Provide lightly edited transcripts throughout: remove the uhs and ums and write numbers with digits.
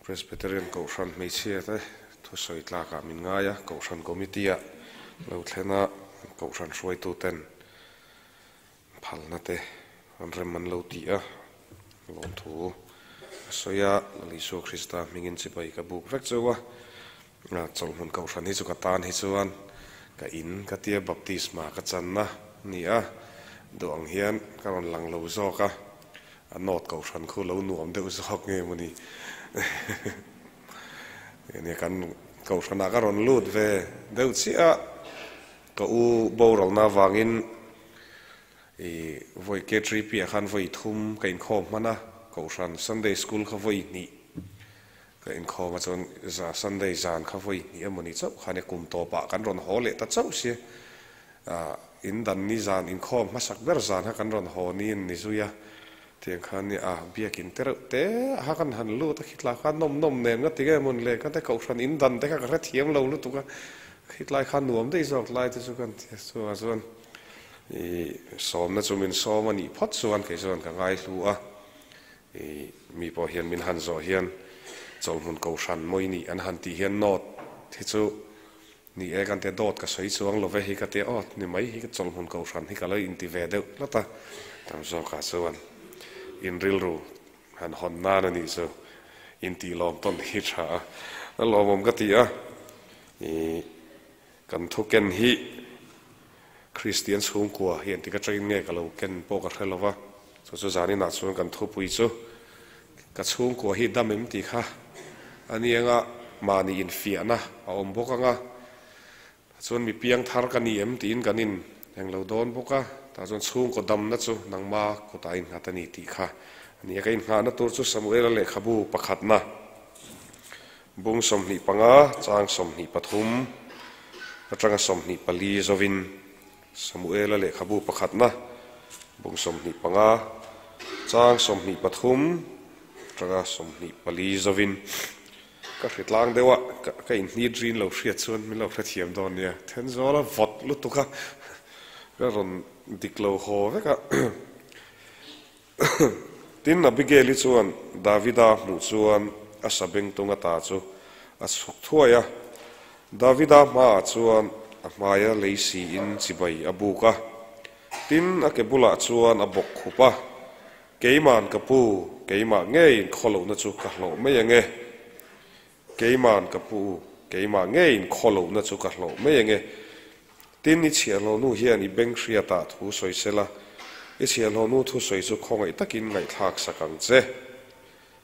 Presbyterian Kohhran hmeichhia te thusawi tlakah min ngai a, Kohhran Committee-ah lo thlen a, Kohhran hruaituten phalna te an rem an lo ti a, lawmthu a sawi a, Lal Isua Krista hmingin chibai ka buk vek cheu a, chawlhmun Kohhran hi chu ka tan hi chuan ka in ka tia baptisma ka channa a ni a, duh ang hian ka rawn lang lo zawk a. A nawt kohhran khu lo nuam deuh zawk nge maw ni? Nia kan kohhranah ka rawn lut ve deuh chiah a, ka u boralna avangin i vawi K3P ah khan vawi thum ka inkhawm hman a, kohhran Sunday School kha vawi hnih ka inkhawm a chuan Sunday zan kha vawi hnih emaw ni chauh khan kum tawpah kan rawn haw leh ta chauh sia. In dan ni zan inkhawm hmasak ber zan kha kan rawn haw ni in ni zui a, tiang khan ni a biakin te reuh te a kha kan han lut a khitlai kha nawm nawm nen nga ti nge mawn le ka te kohhran in dan te kha ka hrethiam lo lutuk a, khitlai kha nuam daih zawk lai te chu kan ti a, chuvang chuan i sawmna chu min sawm a nih phawt chuan kei chuan ka ngaihlu a, i mi pawh hian min han zawh hian chawlhmun kohhran mawi nih an han tih hian note hi chu Ni e, kan tia dawt ka sawi chuang lo ve hi ka tia aw, ni mai hi ka chawlhmun kohhran hi ka lo inti ve deuh tlat a, tam zawkah chuan in rilru han hawn nan a nih chu intih lawm tawn hi tha a, a lawmawm ka ti a, i kan thu ken hi Kristian chhungkua hi engtik atangin nge ka lo ken pawh ka hre lo va, chu chu zaninah chuan kan thupui chu Ka chhungkua hi dam em tih kha a ni anga mahni infiahna a awm bawk anga, chuan mi piang thar ka ni em tiin kan in englo dawn bawk a, tah chuan chhungkaw damna chu nangma kutah innghat a ni tih kha a ni a. Ka innghahna tur chu Samuela lehkhabu pakhatna bung 25 chang 23 atanga 24 zovin Samuela lehkhabu pakhatna, bung 25, chang 23 atanga 24 zovin ka hri tlang deuh a, ka inhnit rin lo hriat chuan min lo hrethiam dawn nia. Thenzawl a vawt lutuk a, ka rawn dik lo haw vek a. Tin, Abigail-i chuan Davida hmuh chuan a sabengtung ata chu a chhuk thuai a. Davida hmaah chuan a hmaia lei siin chibai a buk a. Tin, a ke bulah chuan a bawk khup a, Keima'n ka pu, keimah ngeiin khawlohna chu ka hlawh mai ang e. Keima'n ka pu, keimah ngeiin khawlohna chu ka hlawh mai ang e. Tin, i chhiahhlawhnu hian i beng hriatah thu sawi sela, i chhiahhlawhnu thusawi chu khawngaih takin ngaihthlak sak ang che.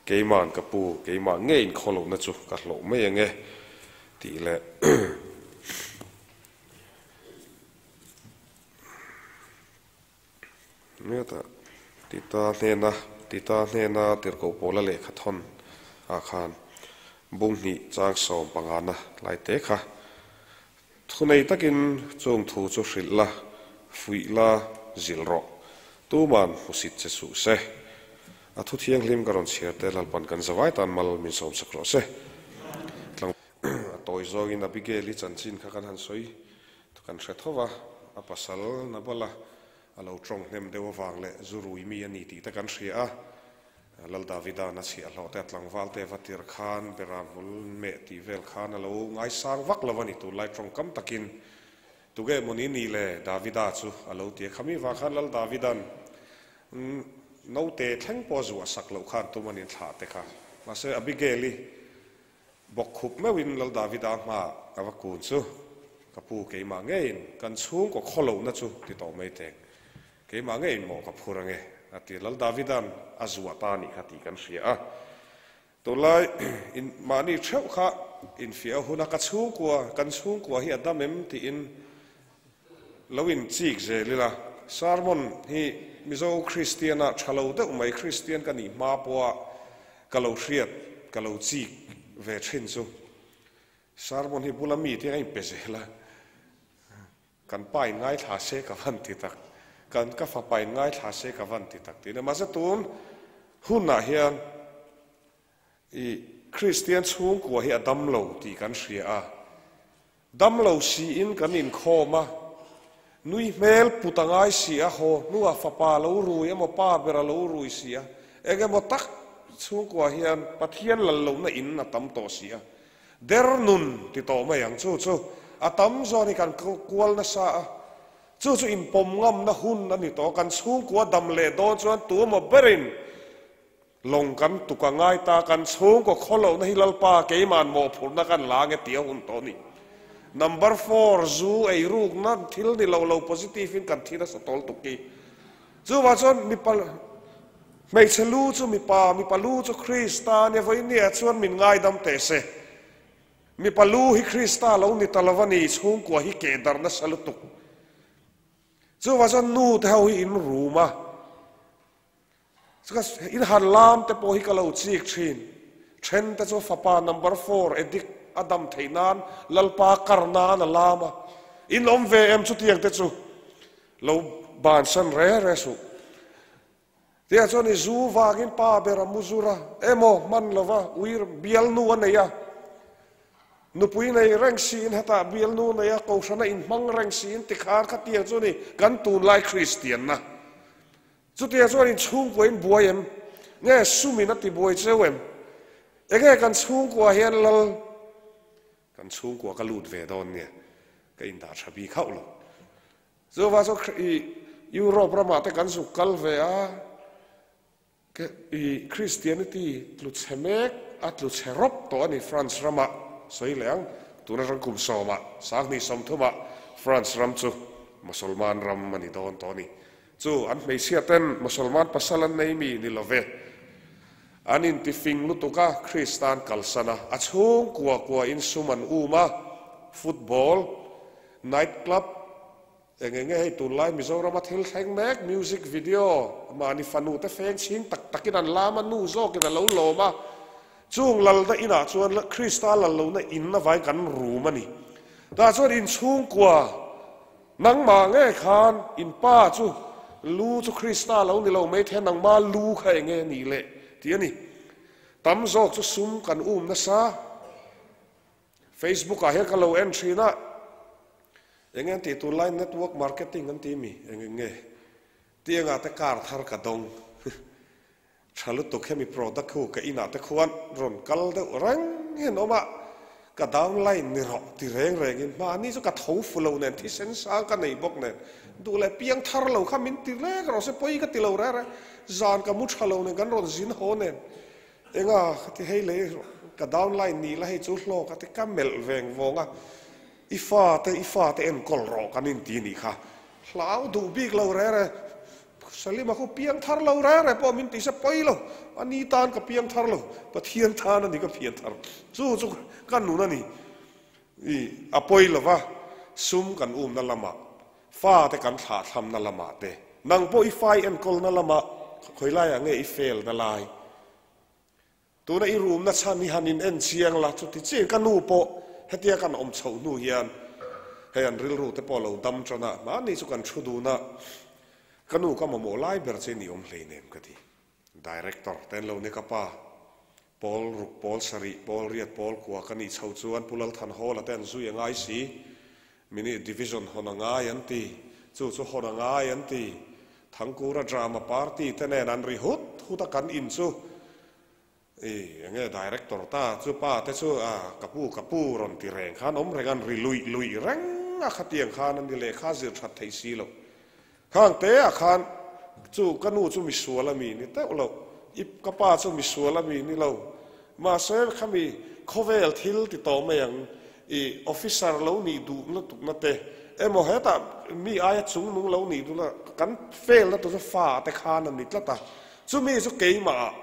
Keima'n ka pu, keimah ngeiin khawlohna chu ka hlawh mai ang e, tih leh Hmetah Tita hnena Tita hnena tirhkoh pawla lehkha thawn ah khan bung hnih chang sawm pangana lai te kha thunei takin chung thu chu hrilh la, fuih la, zilh rawh. Tuman hmusit che suh se. A thu thianghlim ka rawn chhiar te Lalpan kan zavai tan mal min sawm sak rawh se. Tlang a tawi zawngin Abigail-i chanchin kha kan han sawi Kan hre tho va, a pasal Nabala a lo tawng hnem deuh avang leh zu rui mi a ni tih te kan hria a. Lal Davida'n a chhiahhlawh te a tlangval te va tir khan Beram hmul meh tih vel khan a lo ngaisang vak lo a ni tunlai tawngkam takin. Tuge mawni ni le Davida chu a lo ti a, khami vang khan Lal Davida'n naute thleng pawh a zuah sak loh khan tum a ni thlah te kha. Mahse Abigail-i Bawk khup meuhin Lal Davida hmaah ka va kun chu, Ka pu keimah ngeiin kan chhungkaw khawlohna chu ti tawh mai teng. Keimah ngeiin maw ka phur ange, a ti. Lal Davida'n a zuah ta a nih kha tih kan hria a. Tunlai in mahni theuh kha infiah a hun a, ka chhungkua, kan chhungkua hi a dam em tiin lo in chik zel ila. Sermon hi Mizo Kristiana tha lo deuh mai, Kristian ka nih hma pawha ka lo hriat, ka lo chik ve thin chu. Sermon hi bula mi te a inpe zel a, kan pa in ngaithla se ka van ti tak, kan ka fapa in ngaithla se ka van ti tak tiin a. Mahse tun hunah hian i Kristian chhungkua hi a dam lo tih kan hria a, Damlo siin kan inkhawm a, nui hmel put a ngai si a, haw hnuah fapa lo rui emaw pa ber a lo rui si a, eng emaw tak Chhungkua hian Pathian lal lohna in a tam tawh si a, der nun ti tawh mai ang chu chu a tam zawn hi kan kual nasa a, chu chu inpawm ngamna hun a ni tawh. Kan chhungkua dam leh dawn chuan tu emaw berin lawng kan tuk a ngai ta, kan chhungkaw khaw lohna hi Lalpa keima'n mawhphurhna kan la ange tih a hun tawh a ni. Number four, zu eirukna thil ni lo lo positive in kan thi nasa tawl tuk hi. Chuvah chuan mipa Hmeichhe lu chu mipa, mipa lu chu Krista a nia, vawinia chuan min ngaidam teh se. Mipa lu hi Krista lo ni ta lo a ni, chhungkua hi keh darh nasa lutuk. Chuvah chuan nu te ho hi in rum a, in han lam te pawh hi ka lo chik thin. Then te chu fapa number four addict a dam theih nan Lalpa kar nan a lam a, in awm ve em chutiang te chu lo bansan re re suh. Tia chuan i zu vangin pa ber a mu zur a, emaw hman lova uir bialnu a nei a, nupui nei reng siin hetah bialnu nei a, kohhrana inhmang reng siin tikhan khatiang chu ni kan tunlai Kristianna. Chutia chuan inchhungkua in buai em? Nge sumin a ti buai cheu em? Enge kan chhungkua hian lal kan chhungkua ka lut ve dawn nge ka indah tha bik hauh lo. Chuvang chuan i Europe ramah te kan zuk kal ve a, i Christianity tlu chhe mek a tlu chhe rawp tawh a ni France ramah sawi leh ang, tuna ram kum sawmah sanghnih sawmthumah France ram chu Mosolman ram a ni dawn tawh a ni. Chu an hmeichhia ten Mosolman pasal an nei mi ni lo ve. An intifing lutuk a, Kristan kalsan a, a chhungkua kua in sum an um a, football, Night club, eng enge hei tunlai Mizorama thil thleng mek, music video, mahni fanu te feng chhing tak takin an lam a, nu zawkin a lo lawm a, chung lalna inah chuan Krista lallohna in avangin kan rum a ni. Tah chuan inchhungkua nangmah nge khan in pa chu lu chu Krista lo ni lo mai thei a, nangma lu kha enge ni le tih a ni. Tam zawk chu sum kan um nasa. Facebook ah hian ka lo en thin a, eng nge an tih tunlai network marketing an ti mi eng eng nge tih engah te car thar ka dawng tha lutuk hemi product khu ka inah te khuan rawn kal deuh reng hian awm a, ka downline ni rawh ti reng reng in mahni chu ka tho fu lo nen thisen sang ka nei bawk nen duh leh piang thar lo kha min ti reng rawh se pawi ka ti lo reng reng zan ka mu tha lo nen kan rawn zin haw nen Enga ka ti hei lei ka downline ni la hei chu hlawk a ti ka melh veng vawng a, i fate i fate enkawl rawh kan inti nih kha hlau duh bik lo re re, Salima khu piang thar lo re re pawh min ti se pawi lo, a ni tan ka piang thar lo, Pathian tan a ni ka pian thar, chu chu ka nun a ni, i a pawi lo va, sum kan umna lamah fate kan thlahthlamna lamah te, nang pawh i fai enkawlna lamah khawilaiah nge i felna lai? Tuna i rumna chhan hi han in en chiang la, chuti chiin ka nu pawh hetia kan awm chhoh hnu hian hei an rilru te pawh a lo dam tan a, mahni chu kan thu dun a, ka nu ka mamawh lai ber che ni awm hleinem ka ti. Director te an lo ni ka pa, pawl ruk pawl sarih pawl riat pawl kua ka nih chho chuan Pu Lalthanhawla te an zui a ngai si, Mini division hawn a ngai an ti, chu chu hawn a ngai an ti. Thangkura drama party te nen an ri hut hut a kan in chu i enge director ta chu pa te chu a ka pu ka pu rawn ti reng khan awm reng an ri luih luih reng a khatiang khan an ni lehkha zir that theih si lo. Khang te ah khan chu ka nu chu misual a mi ni teuh lo, i ka pa chu misual a mi ni lo. Mahse khami khawvel thil ti tawh mai ang, i officer lo nih duh lutukna te emaw hetah mi aia chungnung lo nih duhna kan fail na tur chu fa te khan a ni tlat a, chumi chu keimah ah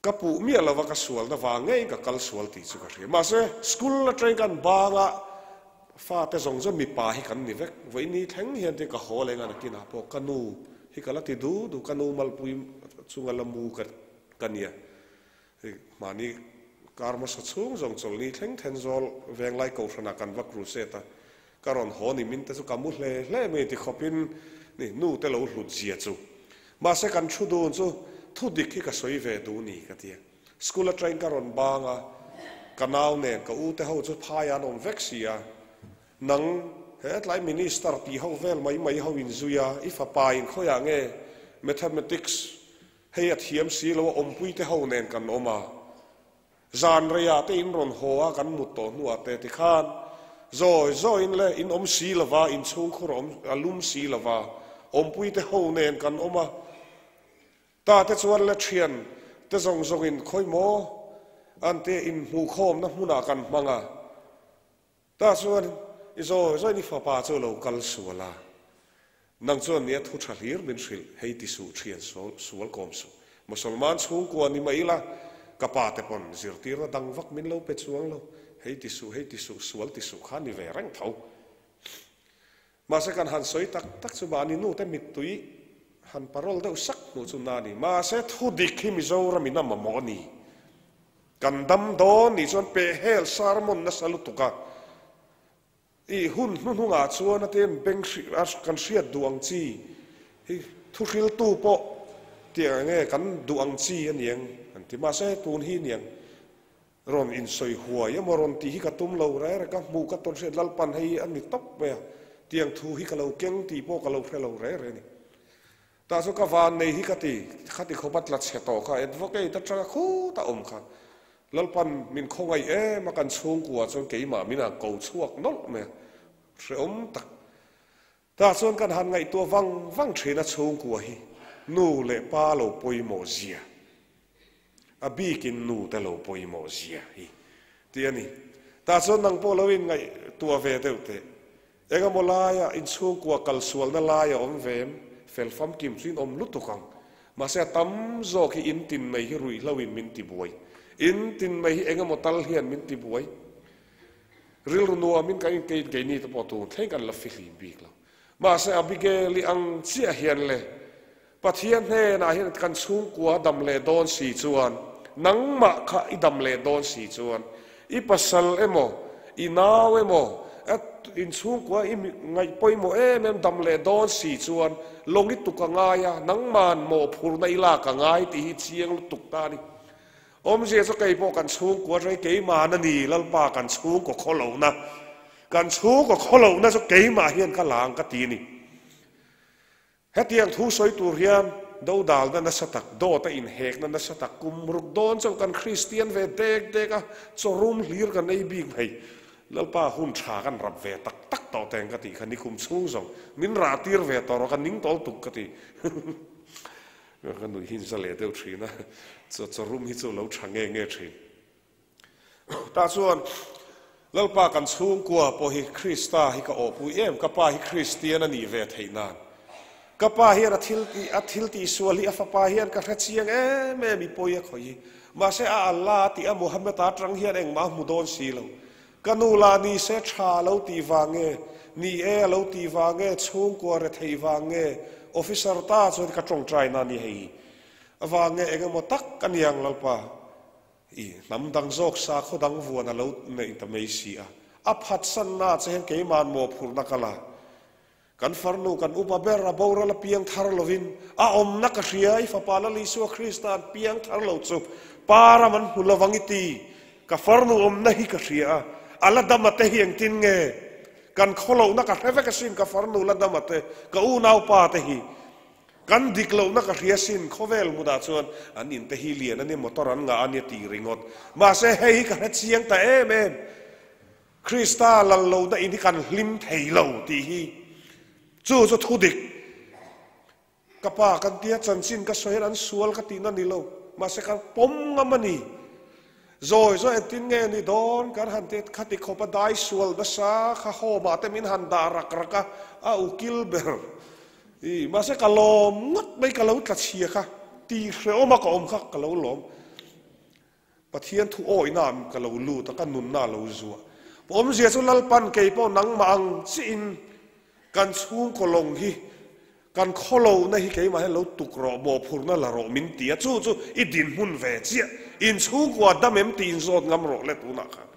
Ka puh miah lova ka sualna vang ngeiin ka kal sual tih chu ka hria. Mahse, school atangin kan bang a, fate zawng zawng mipa hi kan ni vek. Vawiini thleng hian tin ka haw leh ngan a kinah pawh ka nu hi ka la ti du du, ka nu malpui chunga la mu ka ka nia. Hei mahni kar hmasa chhung zawng chawlhni thleng Thenzawl Venglai Kohhranah kan va crusade a, ka rawn haw ni min te chu ka mu hle hle mai ti khawpin ni nu te lo hlut zia chu. Mahse kan thu dun chu thu dik hi ka sawi ve duh ni ka ti a. School atangin ka rawn bang a, ka nau nen ka u te ho chu phai an awm vek si a, nang he tlai minister tih ho vel mai mai ho in zui a, i fapa in khawiah nge mathematics. Hei a thiam si lo a, awmpui te ho nen kan awm a. Zan reiah te in rawn haw a, kan mut tawh hnuah te tikhan zawi zawiin le in awm si lova, inchhungkhur awm a lum si lova, awmpui te ho nen kan awm a. Ta te chuan le thian te zawng zawngin khawi maw an te inhmuhkhawmna hmunah kan hmang a. Ta chuan i zawi zawiin i fapa chu lo kal sual a, nang chuan nia thu tha hlir min hrilh, hei ti suh thian sual kawm suh. Mosolman chhungkua ni mai ila, ka pa te pawn zirtirna dang vak min lo pe chuang lo, hei ti suh, hei ti suh, sual ti suh kha ni ve reng tho. Mahse kan han sawi tak tak chu mahni nu te mittui han parol deuh sak hmuh chu na ni. Mahse thu dik hi Mizoram in a mamawh a ni. Kan dam dawn nih chuan pehhel sermon nasa lutuk a, i hun hnuhnungah chuan a ten beng kan hriat duh ang chi hi thu hriltu pawh tiang enge kan duh ang chi a niang an ti. Mahse tun hi niang rawn insawi huai emaw rawn tih hi ka tum lo reng reng ka hmuh ka tawn hriat Lalpan hei a ni tawp mai a, tiang thu hi ka lo keng tih pawh ka lo hre lo reng reng a ni. Tah chu ka van nei hi ka ti, khati khawp a tla chhe tawh kha, advocate atanga khut a awm kha. Lalpan min khawngaih em a kan chhungkua chuan keimah min han ko chhuak nawlh mai a, hrehawm tak. Tah chuan kan han ngaihtuah vang vang thin a chhungkua hi nu leh pa lo pawimawh zia, a bikin nu te lo pawimawh zia hi tih a ni. Tah chuan nang pawh lo inngaihtuah ve deuh teh. Engemaw laia inchhungkua kal sualna lai a awm ve em? Fel famkim chu in awm lutuk ang. Mahse a tam zawk hi in tin mai hi ruihhlo in min ti buai. In tin mai hi engemaw tal hian min ti buai. Rilru nuamin kan inkein keini te pawh tun thleng kan la fihlim bik lo. Mahse Abigail i ang chiah hian le Pathian hnenah hian kan chhungkua dam leh dawn si chuan, nangmah kha i dam leh dawn si chuan, i pasal emaw, i nau emaw, in chhungkua i ngaih pawimawh em em dam leh dawn si chuan, lawng i tuk a ngai a, nangman mawhphurhna i lak a ngai tih hi chiang lutuk ta a ni. Awmzia chu kei pawh kan chhungkua rei keimahna ni, Lalpa kan chhungkaw khawlohna, kan chhungkaw khawlohna chu keimah hian ka la ang ka ti a ni. Hetiang thu sawi tur hian dodalna nasa tak, dawt a inhekna nasa tak kum ruk dawn chauh kan Kristian ve dek dek a, chaw rum hlir kan ei bik mai. Lalpa hun tha kan rap ve tak tak tawh teng ka tih kha nikum chhung zawng min rah tir ve tawh rawh ka ning tawl tuk ka ti. Ka nuih hi inza leh deuh thin a, chaw rum hi chu lo tha nge nge thin. Tah chuan Lalpa kan chhungkua pawh hi Krista hi ka awhpui em, ka pa hi Kristian a nih ve theih nan. Ka pa hian a thil tih, a thil tih sual hi a fapa hian ka hre chiang em em i pawi a khawih hi. Mahse a Allah a tih a Muhammad a atang hian engmah a hmu dawn si lo. Ka nu lah ni se tha a lo tih vang nge, ni e a lo tih vang nge, chhungkua retheih vang nge, officer ta chuan ka tawngtai na ni hei hi. Avang nge engemaw tak a niang Lalpa. I hnam dang zawk sakhaw dang vuan a lo neih ta mai si a, a phatsanna che hian keima'n mawhphurhna ka la. Kan farnu kan upa ber a boral a piang thar lovin a awmna ka hria, i fapa Lal Isua Krista an piang thar lo chu pa ram an hmu lovang i ti. Ka farnu awmna hi ka hria a, a la dam a te hi engtin nge? Kan khawlohna ka hre vek asin ka farnu la dam a te, ka unaupa te hi. Kan dik lohna ka hria sin, khawvel hmunah chuan an inte hi lian a ni, motor an ngah a nia tih ringawt. Mahse hei hi ka hre chiang ta em em, Krista lal lohna in hi kan hlim thei lo tih hi. Chu chu thu dik. Ka pa kan tia chanchin ka sawi hian an sual ka tihna ni lo, mahse ka pawm ngam a ni. Zawi zawi engtin nge ni dawn kan han ti khati khawp a dai sual nasa kha home ah te min han dah rak rak a, a ukil ber. I, mahse ka lawm ngawt mai ka lo tla chhia kha, ti hrehawm a ka awm kha ka lo lawm. Pathian thu awihna ah ka lo lut a, ka nunna a lo zuah. Awmzia chu Lalpan kei pawh nangmah ang chiin kan chhungkaw lawng hi, kan khawlohna hi keimah hian lo tuk rawh, mawhphurhna la rawh min ti a, chu chu i dinhmun ve chiah. Inchhungkua dam em tih inzawt ngam rawh le tunah khan.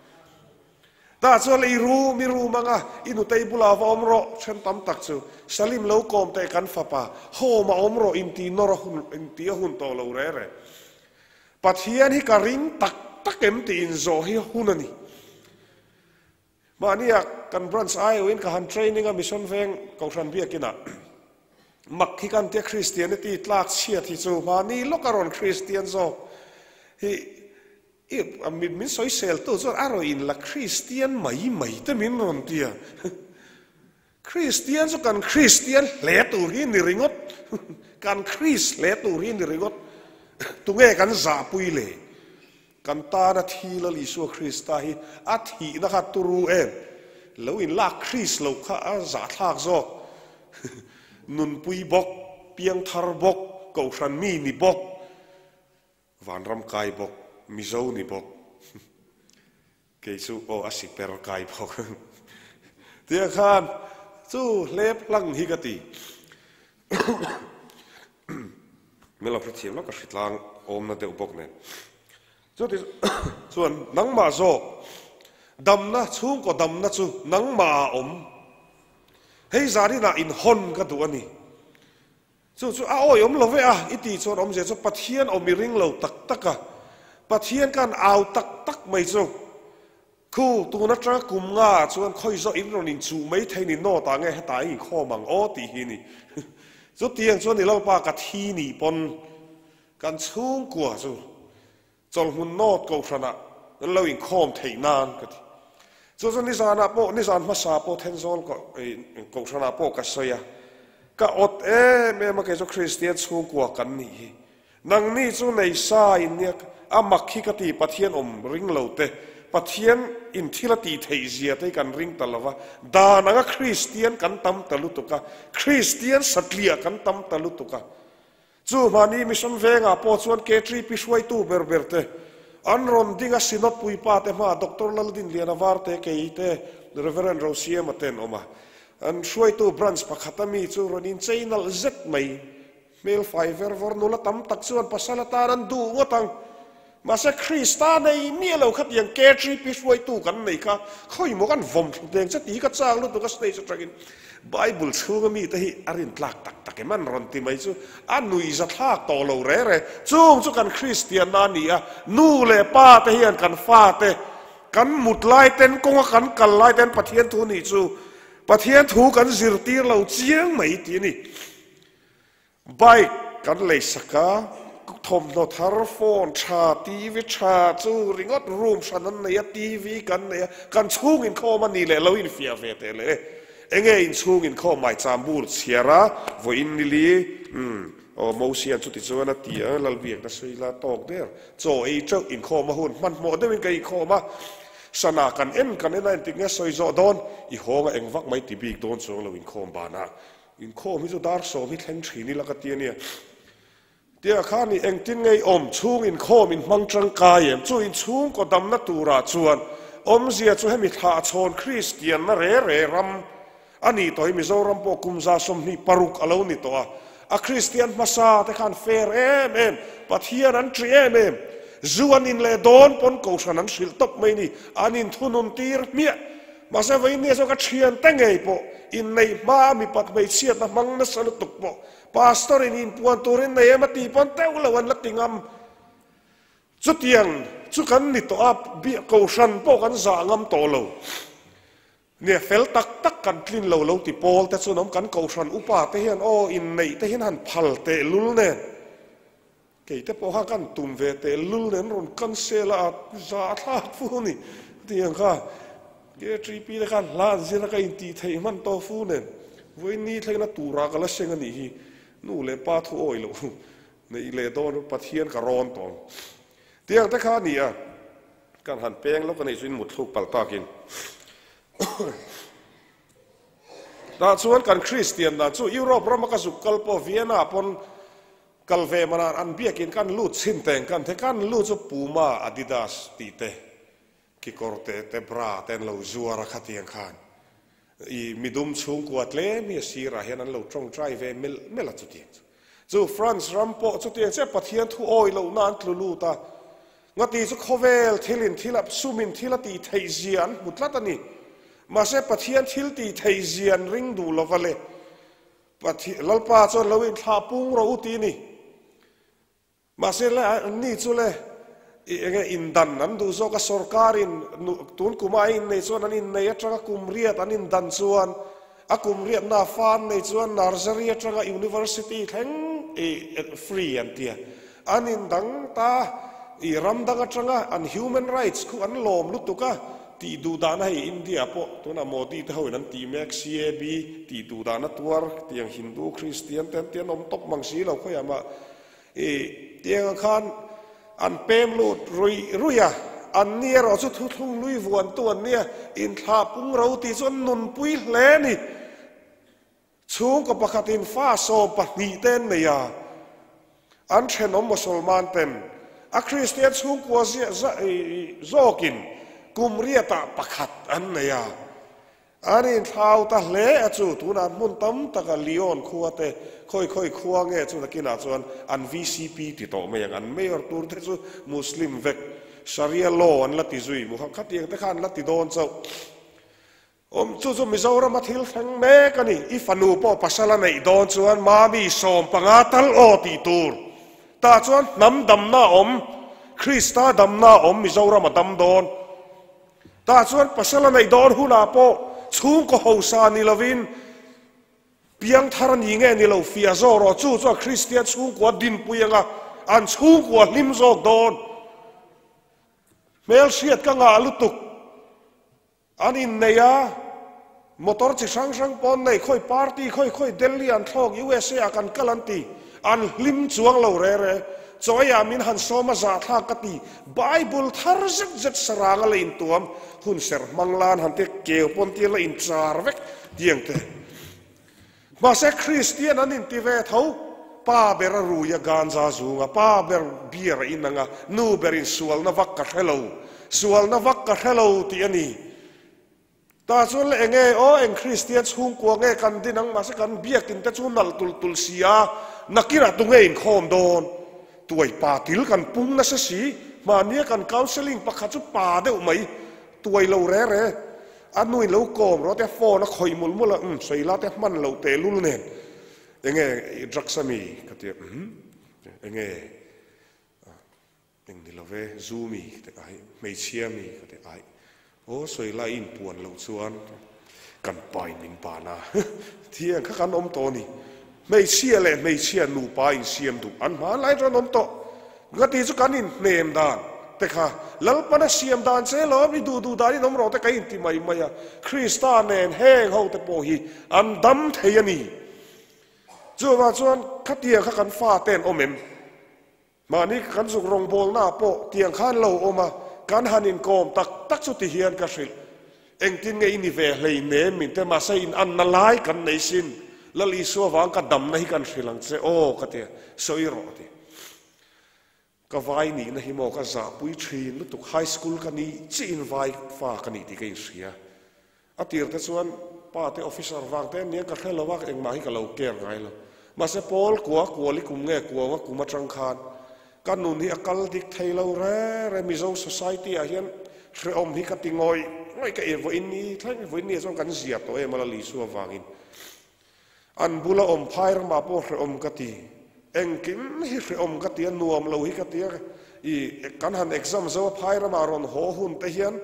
Tah chuan i rum i rum anga i nutei bulah va awm rawh, then tam tak chu Salim lo kawm teh kan fapa, home a awm rawh inti nawr a hun inti a hun tawh lo re re. Pathian hi ka ring tak tak em tih inzawh hi hun a ni. Mahnia kan branch aiawhin ka han training a Mission Veng Kohhran Biakinah. Mak hi kan tia Christianity tlak chhiat hi chu mahni lawk a rawn Christian zawk hi i min sawisel tu chuan a rawn in la Christian mai mai te min rawn tia. Christian chu kan Christian hle tur hi ni ringawt kan Christ hle tur hi ni ringawt tunge kan zahpui le? Kan tana thi Lal Isua Krista hi a thihna kha turu em? Lo inlak Krist loh kha a zahthlak zawk. Nunpui bawk, piangthar bawk, kohhran mi ni bawk, vanram kai bawk, Mizo ni bawk. Kei chu aw a siper kai bawk. Tia khan chu hlep hlang hi ka ti. Min lo hrethiam lawk a hritlang awmna deuh bawk nen. Chuti chuan nangmah zawk damna chhungkaw damna chu nangmah ah awm. Hei zaninah inhawn ka duh a ni. Chu chu a awiawm lo ve a, i tih chuan awmzia chu Pathian awm i ring lo tak tak a, Pathian khan au tak tak mai chu. Khu, tun atanga kum nga ah chuan khawi zawh in rawn inchuh mai thei ni nawt ah nge hetah i inkhawm ang aw tih hi ni. Chutiang chuan i Lalpa ka thi nih pawn kan chhungkua chu chawlhmun nawt kohhran ah an lo inkhawm theih nan ka ti. Chu chu nizan ah pawh nizan hmasa pawh Thenzawl kohhran ah pawh ka sawi a, ka awt em em a kei chu Kristian chhungkua kan nih hi. Nangni chu nei sa in nia a mak hi ka ti Pathian awm ring lo te, Pathian in thil a tih theih zia te hi kan ring ta lo va, dan anga Kristian kan tam ta lutuk a, Kristian satliah kan tam ta lutuk a. Chu hmani mission vengah pawh chuan KTP hruaitu ber ber te an rawn ding a Synod puipa te hmaah Doctor Laldinliana Varte kei te Reverend Rosiama te an awm a, an hruaitu branch pakhat a mi chu rawn inchei nalh zet mai. Hmel fai ver vawr nula tam tak chuan pasal atan an duh ngawt ang. Mahse Krista nei miah lo khatiang KGP hruaitu kan nei kha khawi maw kan vawm thlu deng che tih hi ka chang lutuk a stage atangin Bible chhunga mite hi a rintlak tak tak em an rawn ti mai chu a nuihza thlak tawh lo re re. Chung chu kan Kristianna a ni a, nu leh pa te hian kan fate kan mut lai ten kawnga kan kal lai ten Pathian thu nih chu Pathian thu kan zirtir lo chiang mai tih a ni. Bike kan lei sak a, thawmhnaw thar, phone tha, TV tha chu ringawt room hran an nei a, TV kan nei a, kan chhung inkhawm a ni leh lo infiah ve teh leh e. Enge inchhung inkhawm mai chambur chhiar a, vawiin nili, umm, aw Mosian chuti chuan a ti a, Lalbiakna sawi la tawk der, chaw ei teuh inkhawm a hun, hmanhmawh deuhin ka inkhawm a, sana kan en kan en a entik nge sawi zawh dawn, i hawng a engvak mai ti bik dawn chuang lo inkhawm banah. Inkhawm hi chu dar sawm hi thleng thin ila ka ti a nia. Tia khan i engtin nge i awm chhung inkhawm in hmang tangkai em? Chu inchhungkaw damna turah chuan awmzia chu hemi thlah chhawn Kristianna re re ram a nih tawh hi Mizoram pawh kum 26 a lo ni tawh a. A Kristian hmasa te khan fair em em, Pathian an ṭih em em. Zu an in leh dawn pawn kohhran an hrilh tawp mai ni. An inthunun tir hmiah. Mahse vawiin zawk a thiante ngei pawh inneih hma mipat hmeichhiatna hmang nasa lutuk pawh Pastor in inpuan turin nei em a tih pawn teuh lo an la ti ngam. Chutiang chu kan ni tawh a, kohhran pawh kan zah ngam tawh lo. Nia fel tak tak kan tlin lo lo ti pawl te chuan awm kan kohhran upa te hian aw inneih te hian han phal tehlul nen. Kei te pawh kha kan tum ve teh lul nen rawn cancel a, a za thlak fu ni. Tiang kha KTP te khan hla an zir a ka intih theih hman tawh fu nen vawiin ni thlengin a turah ka la seng a nih hi. Nu leh pa thu awi loh neih leh dawn Pathian ka rawn tawh ang. Tiang te kha a ni a, kan han peng lawk a nih chu in mutthluk palh takin. Tah chuan kan Kristian dan chu Europe rama ka zuk kal pawh Vienna pawn Kal ve manah an biakin kan lut chhin teng kan the kan lut chu Puma, Adidas tih te, kekawr te te bra te an lo zuar a khatiang khan i midum chhungkua tlem hi a sirah hian an lo tawngtai ve melh melh a chutiang chu. Chu France ram pawh chutiang chiah Pathian thu awi lohna an tlu lut a, ngati chu khawvel thilin thil a sumin thil a tih theih zia an hmu tlat a ni. Mahse Pathian thil tih theih zia an ring duh lova le. Pathian, Lalpa chuan lo inthlah pung rawh u ti ni. Mahse le anni chu le i enge indan an duh zawk a sorkarin tun kuma a innei chuan an innei atanga kum riat an indan chuan A kum riatna fa an nei chuan nursery atanga university thleng i free an tia. An indang ta i ram dang atanga an human rights khu an lawm lutuk a tih duh dahna hei India pawh tunah Modi te hoin an tih mek CAB tih duh dahna tuar tiang Hindu Christian te an ti an awm tawp mang si lo khawiah mah i tiangah khan an pem lut ruih ruih a, an ni erawh chu thuthlung lui vuantu an nia inthlah pung ro tih chu an nunpui hle a ni. Chhungkaw pakhatin fa 12 te an nei a, an thenawm Mosolman ten a Kristian chhungkua zawkin kum riatah pakhat an nei a. An inthlau ta hle a chu, tunah hmun tam taka Lyon khua te khawi khawi khua nge chu nakinah chuan an VCP ti tawh mai ang, an mayor tur te chu Muslim vek, Sharia law an la ti zui, khatiang te kha an la ti dawn chauh. Awm chu chu Mizorama thil thleng mek a ni. I fanu pawh pasal a neih dawn chuan mami 15 tal aw tih tur. Tah chuan hnam damna a awm, Krista damna a awm Mizorama dam dawn. Tah chuan pasal a neih dawn hunah pawh chhungkaw hausa ni lovin piangthar a ni nge ni lo fiah zawk rawh. Chu chuan Kristian chhungkua dinpui anga an chhungkua hlim zawk dawn. Hmelhriat ka ngah lutuk. An innei a, motor chi hrang hrang pawn nei khawi party khawi khawi Delhi an thlawk USA ah kan kal an ti, an hlim chuang lo re re. Chawi ah min han sawm a zahthlak ka ti, Bible thar zet zet sarang a la intuam, hun serh hmang lan han te keu pawn tir la inchar vek tiang te. Mahse Kristian an inti ve tho, pa ber a rui a ganja zung a, pa ber beer a in ang a, nu ber in sualna vak ka hre lo, sualna vak ka hre lo tih a ni. Tah chuan le enge aw eng Kristian chhungkua nge kan din ang, mahse kan biakin te chu nalh tul tul si a, nakinah tunge inkhawm dawn? Tuai pa til kan pung nasa si, mahnia kan counselling pakhat chu pa deuh mai, tuai lo re re. A nuin lo kawm rawh te phone a khawih mul mul a, umm sawi la te hman loh teh lul nen enge i drugs a mi ka ti a, umm enge eng ni lo ve zu mi ka ti ai, hmeichhia mi ka ti ai, aw sawi la i inpuan loh chuan kan pa in min ban a, thiang kha kan awm tawh a ni, hmeichhia leh hmeichhia nupa insiam duh an hmanlai chuan awm tawh. Ngati chu kan inhnem dan te kha Lalpana siam dan che lawm i duh duh danin awm rawh te ka inti mai mai a, Krista nen heng ho te pawh hi an dam thei a ni. Chuvang chuan khatiang kha kan fa te an awm em? Mahni kan zuk rawngbawlna ah pawh tiang khan lo awm a, kan han inkawm tak tak chu ti hian ka hrilh. Engtin nge i ni ve hleinem min te mahse in anna lai kan nei sin, Lal Isua vang ka damna hi kan hrilh ang che aw ka ti a, sawi rawh a ti. Ka vai nihna hi maw ka zahpui thin lutuk, high school ka nih chiah in vai fa ka nih tih ka inhria. A tir te chuan pa te officer vang te ania ka hre lo a, engmah hi ka lo care ngai lo. Mahse Paul kua kuali kum nge kuau a kum atang khan ka nun hi a kal dik thei lo re re, Mizo society ah hian hrehawm hi ka ti ngawih ngawih ka e vawiin ni thleng vawiin ni ah chuan kan zia tawh em a la Lisua vangin. An bula awm phai ramah pawh hrehawm ka ti. Engkim hi hrehawm ka ti a, nuam lo hi ka ti a. I kan han exam zo a phai ramah rawn haw hun te hian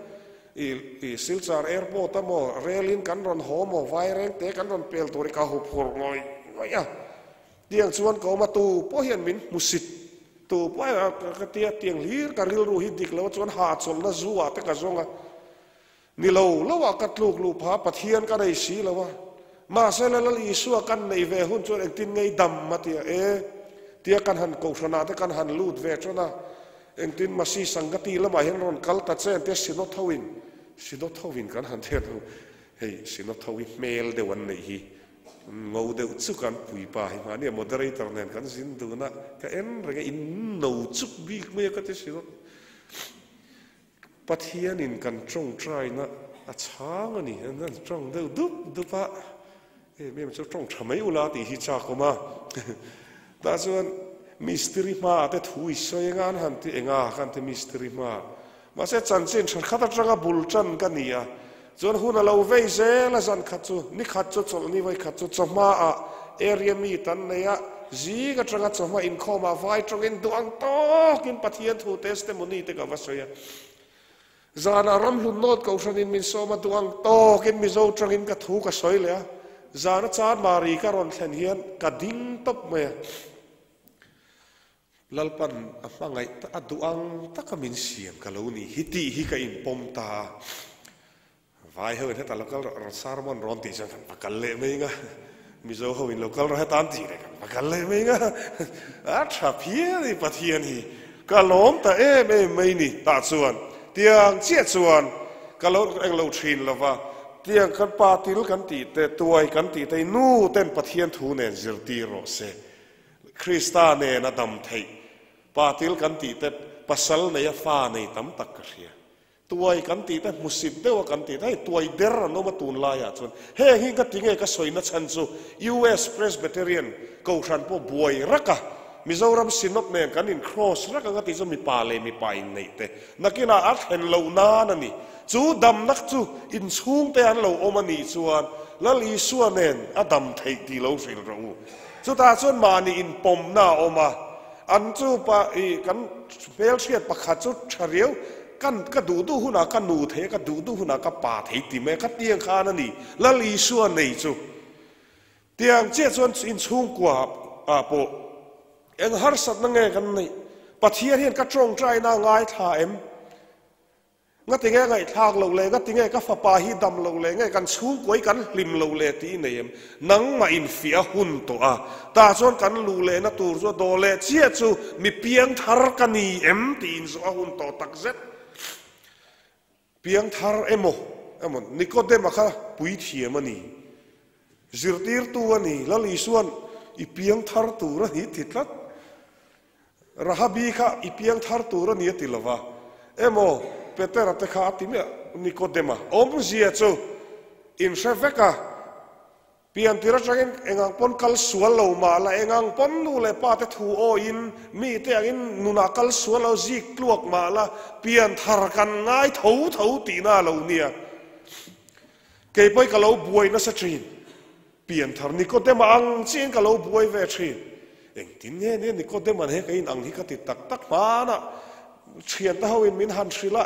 i i Silchar airport a maw relin kan rawn haw maw vaireng te kan rawn pel tur hi ka hu phur ngawih ngawih a. Tiang chuan ka awm a, tu pawh hian min hmusit tu pawh hian ka tia tiang hlir ka rilru hi dik lo chuan hahchawlhna zu ah te ka zawng a. Ni lo lo ah ka tluk luh phah Pathian ka nei si lo a, mahse la Lal Isua kan neih ve hun chuan engtin ngei dam a tia e tia kan han kohhran ah te kan han lut ve tan a, engtin Masi Sangati lamah hian rawn kal ta che tia Synod ho in Synod ho in kan han thiat ho hei Synod ho hi hmel deuh an neih hi ngo deuh chu kan puipa hi mahni a moderator nen kan zin dun a ka en reng a in no chuk bik mai a ka ti Synod Pathianin kan tawngtaina a chhang a ni. An han tawng deuh dup dup a, em em chu tawng tha mai ula tih hi chak awm a. Tah chuan mistiri hmaah te thu i sawi anga an han ti enga kha an ti mistiri hmaah. Mahse chanchin tha khat atanga bul tan ka ni a, chuan hun a lo vei zel a zan khat chu, ni khat chu chawlhni vawi khat chu chawhmaah area meet an nei a, zing atanga chawhma inkhawmah vai tawngin duh ang tawkin Pathian thu testimony te ka va sawi a. Zanah ramhlun nawt kohhranin min sawm a, duh ang tawkin Mizo tangin ka thu ka sawi leh a. Zana Chanmari ka rawn thlen hian ka ding tawp mai a. Lalpan a hmangaih a duh ang taka min siam ka lo ni hi tih hi ka inpawm ta a. Vai ho in heta lo kal rawh sermon rawn tih chuan kan va kal leh mai nga, Mizo ho in lo kal rawh heta an tih leh kan va kal leh mai nga, a tha phian i Pathian hi ka lawm ta em em mai ni tah chuan tiang chiah chuan ka lo eng lo thin lo va, tiang kan pa til kan tih te tuai kan tih te nu ten Pathian thu nen zirtir rawh se, Krista nen a dam theih pa til kan tih te pasal nei a fa nei tam tak ka hria. Tuai kan tih te hmusit deuh a kan tih te, hei tuai der an awm a tunlaiah chuan heng hi ka ti nge ka sawi na chhan chu US Presbyterian Kohhran pawh buai rak a, Mizoram Synod nen kan in cross rak ang a tih chu mipa leh mipa inneih te nakinah a thlen loh nan a ni. Chu damna chu inchhung te an lo awm a nih chuan Lal Isua nen a dam theih tih lo hrilh rawh u. Chutah chuan mahni inpawmna a awm a, an chu pa i kan hmelhriat pakhat chu tha riau Kan ka duh duh hunah ka nu thei a, ka duh duh hunah ka pa thei ti mai a, kha tiang khan a ni. Lal Isua nei chu tiang chiah chuan inchhungkua ah pawh eng harsatna nge kan neih? Pathian hian ka tawngtaina a ngaithla em? Ngatinge ngaihthlak loh leh ngatinge ka fapa hi dam loh leh nge kan chhungkua hi kan hlim loh leh tih i nei em? Nangmah infiah a hun tawh a, tah chuan kan luh lehna tur chu a dawh leh chiah chu mi piangthar ka ni em tih inzawh a hun tawh tak zet. Piangthar emaw emaw Nikodema kha puithiam a ni, zirtirtu a ni, Lal Isua'n i piangthar tur a ni ti tlat. Rahabi kha i piangthar tur a ni a ti lova, emaw Petera te kha a ti miah Nikodema awmzia chu inhre vek a, piantir atangin engang pawn kal sual lo mah la, engang pawn nu leh pa te thu awiin mi te angin nunah kal sual lo zik tluak mah la, pianthar kan ngai tho tho tihna a lo nia. Kei pawhin ka lo buai nasa thin. Pianthar Nikodema ang chiin ka lo buai ve thin. Engtin nge nia Nikodema'n he ka in ang hi ka ti tak tak hmanah thiante hoin min han hrilh a,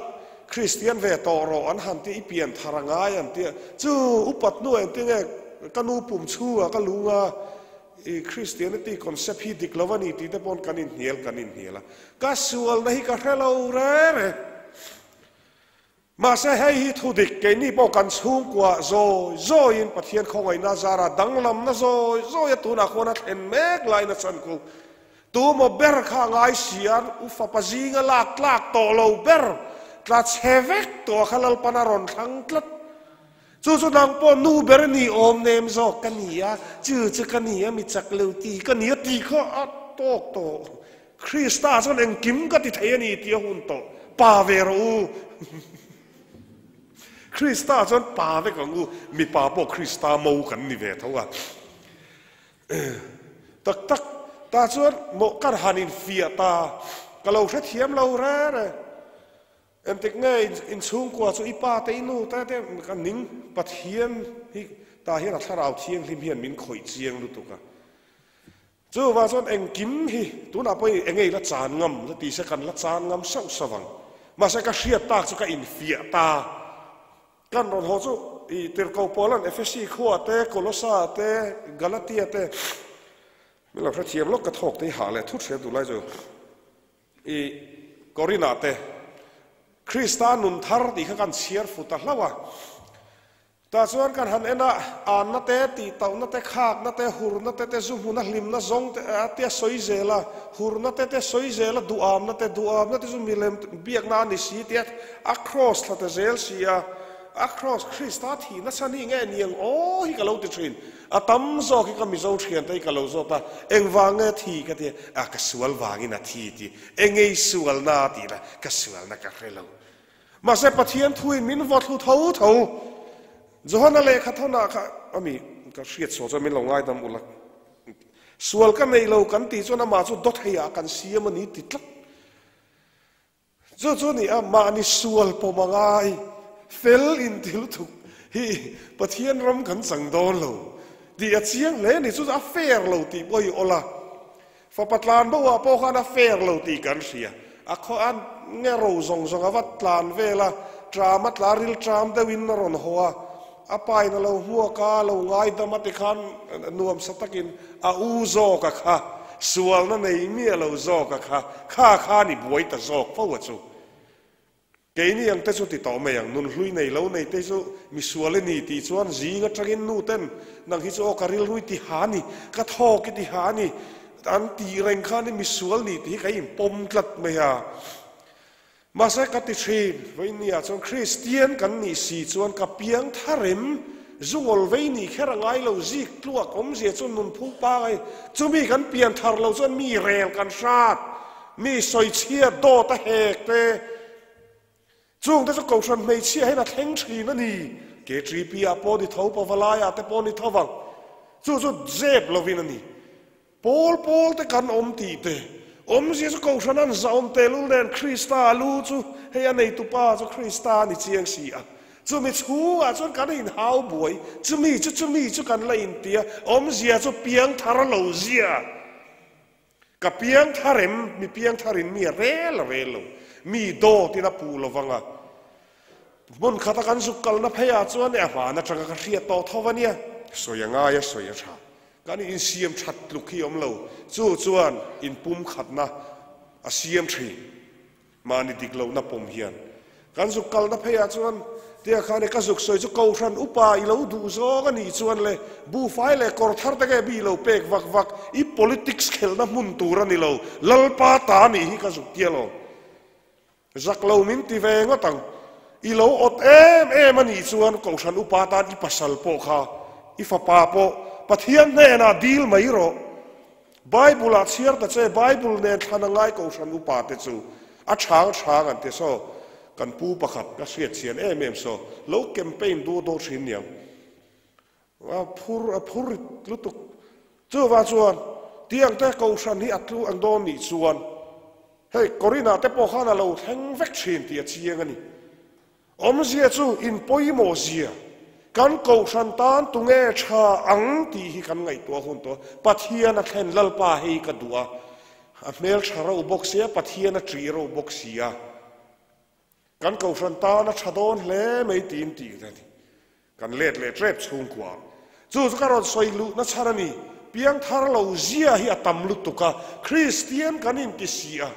Kristian ve tawh rawh an han ti, i pianthar a ngai an ti a, chu upat hnuah engtin nge ka nu pum chhungah ka lung a, i Christianity concept hi dik lo a ni tih te pawn kan inhnial kan inhnial a, ka sualna hi ka hre lo re re. Mahse hei hi thu dik, keini pawh kan chhungkua zawi zawiin Pathian khawngaihna zara danglamna zawi zawia tunah khuan a thlen mek lain a chhan khu. Tu maw ber kha a ngai si a, u fapa zinga lak tlak tawh lo ber, tla chhe vek tawh kha Lalpan a rawn thlang tlat. Chu chu nang pawh nu ber ni awm nem zawk ka ni a, chu chu ka ni a, mi chak lo ti ka ni a tih kha a tawk tawh. Krista chuan engkim ka ti thei a ni tih a hun tawh. Pa ve rawh u. Krista chuan pa vek ang u. Mipa pawh Krista mo kan ni ve tho a. Tak tak ta chuan mawh kan han infiah ta. Ka lo hrethiam lo re re. Engtik nge inchhungkua chu i pa te i nu te te ka ning Pathian hi tah hian a thlarau thianghlim hian min khawih chiang lutuk a. Chuvang chuan engkim hi tunah pawhin eng nge i la chan ngam la ti se kan la chan ngam sauh sauh ang. Mahse ka hriat tak chu ka infiah ta. Kan rawn haw chu i tirhkoh Paula'n Efesi khua te, Kolosa te, Galatia te min lo hrethiam lawk ka thawk te hi hah leh thut hria duh lai chu i Korinah te Krista nun thar tih kha kan chhiar fu ta hlauh a. Tah chuan kan han en a, anna te, tihtauhna te, khakna te, hurna te te, zu hmuna hlimna zawng te a tia sawi zel a, hurna te te sawi zel a, duhamna te, duhamna te chu milem biakna a ni si tia a cross thla ta zel si a, a cross Krista thihna chhan hi nge niang aw hi ka lo ti thin, a tam zawk hi ka Mizo thian te hi ka lo zawt a, engvang nge thi ka ti a, ka sual vangin a thi ti, engei sualna a tih la, ka sualna ka hre lo. Mahse Pathian thuin min vaw thlu tho tho. Johana lehkha thawnah kha ami ka hriat sual chuan min lo ngaidam ula. Sual ka nei lo kan tih chuan amah chu dawtheiah kan siam a ni ti tlat. Chu chu ni a mahni sual pawm a ngai fel inti lutuk hi Pathian ram kan chang dawn lo tih a chiang hle ni. Chu chu a fair lo tih pawh hi awl a. Fapa tlan bo ah pawh khan a fair lo tih kan hria. A khaw a nge ro zawng zawng a va tlan vel a, tram a tla ril tram deuh in a rawn haw a. A pa in a lo hmuak a, a lo ngaidam a tikhan nuamsa takin a u zawk a kha, sualna nei miah lo zawk a kha, kha khan i buai ta zawk fo a chu. Keini ang te chu ti tawh mai ang, nun hlui nei lo nei te chu misual i ni tih chuan zing atangin nu ten nang hi chu aw ka rilru i ti ha ni, ka thawk i ti ha ni an tih reng khan i misual ni tih hi ka inpawm tlat mai a. Mahse ka ti thin, vawinia chuan Kristian kan nih si chuan ka piang tharem, zungawl vei nih kher a ngai lo, zik tluak awmzia chu nunphung pangai, chumi kan pian thar lo chuan mi rel kan hrat. Mi sawichhia dawt a hek te, chungte chu Kohhran hmeichhia hian a thleng thin a ni. KTP ah pawh ni tho, Pavalai ah te pawh ni tho vang. Chu chu zep lovin a ni. Pawl pawl te kan awm tih te, awmzia chu Kohhran an zahawm tehlul nen Krista a lu chu hei a neitupa chu Krista a ni chiang si a. Chumi chhungah chuan kan inhau buai, chumi chu chumi chu kan la intia, awmzia chu piangthar lo zia. Ka piang thar em? Mi piang tharin mi a rel a rel lo. Mi dawtin a puh lo vang a. Hmun khata kan zuk kalna pheiah chuan e a hman atanga ka hriat tawh tho a nia. Sawi a ngai a, sawi a tha. Kan insiam that tluk hi awm lo. Chu chuan inpumkhatna a siam thin. Mahni dik lohna pawm hian kan zuk kalna pheiah chuan tia khan e ka zuk sawi chu Kohhran upa i lo duh zawng a nih chuan le buhfai leh kawr thar te nge mi lo pek vak vak i politics khelhna hmun tur a ni lo Lalpa ta nih hi ka zuk tia lo zak lo min ti ve ngawt ang i lo awt em em a nih chuan Kohhran upa tan i pasal pawh kha i fapa pawh Pathian hnenah dil mai rawh. Bible ah chhiar ta che, Bible nen thlan a ngai Kohhran upa te chu a chhang chhang an ti saw, kan pu pakhat ka hriat chian em em saw, lo campaign duh daw thin niang, a phur a phur rit lutuk, chuvang chuan tiang te Kohhran hi a tlu ang dawn nih chuan hei Korinah te pawh khan a lo thleng vek thin tih a chiang a ni. Awmzia chu in pawimawh zia, kan kohhran tan tunge tha ang tih hi kan ngaihtuah hun tawh. Pathian a thlen Lalpa hei ka duh a, a hmel tha reuh bawk sia, Pathian a ṭih reuh bawk si a, kan kohhran tan a tha dawn hle mai tiin tih a ni. Kan let leh ṭep chhungkua. Chu chu ka rawn sawi luhna chhan a ni. Piangthar lo zia hi a tam lutuk a, Kristian kan inti si a,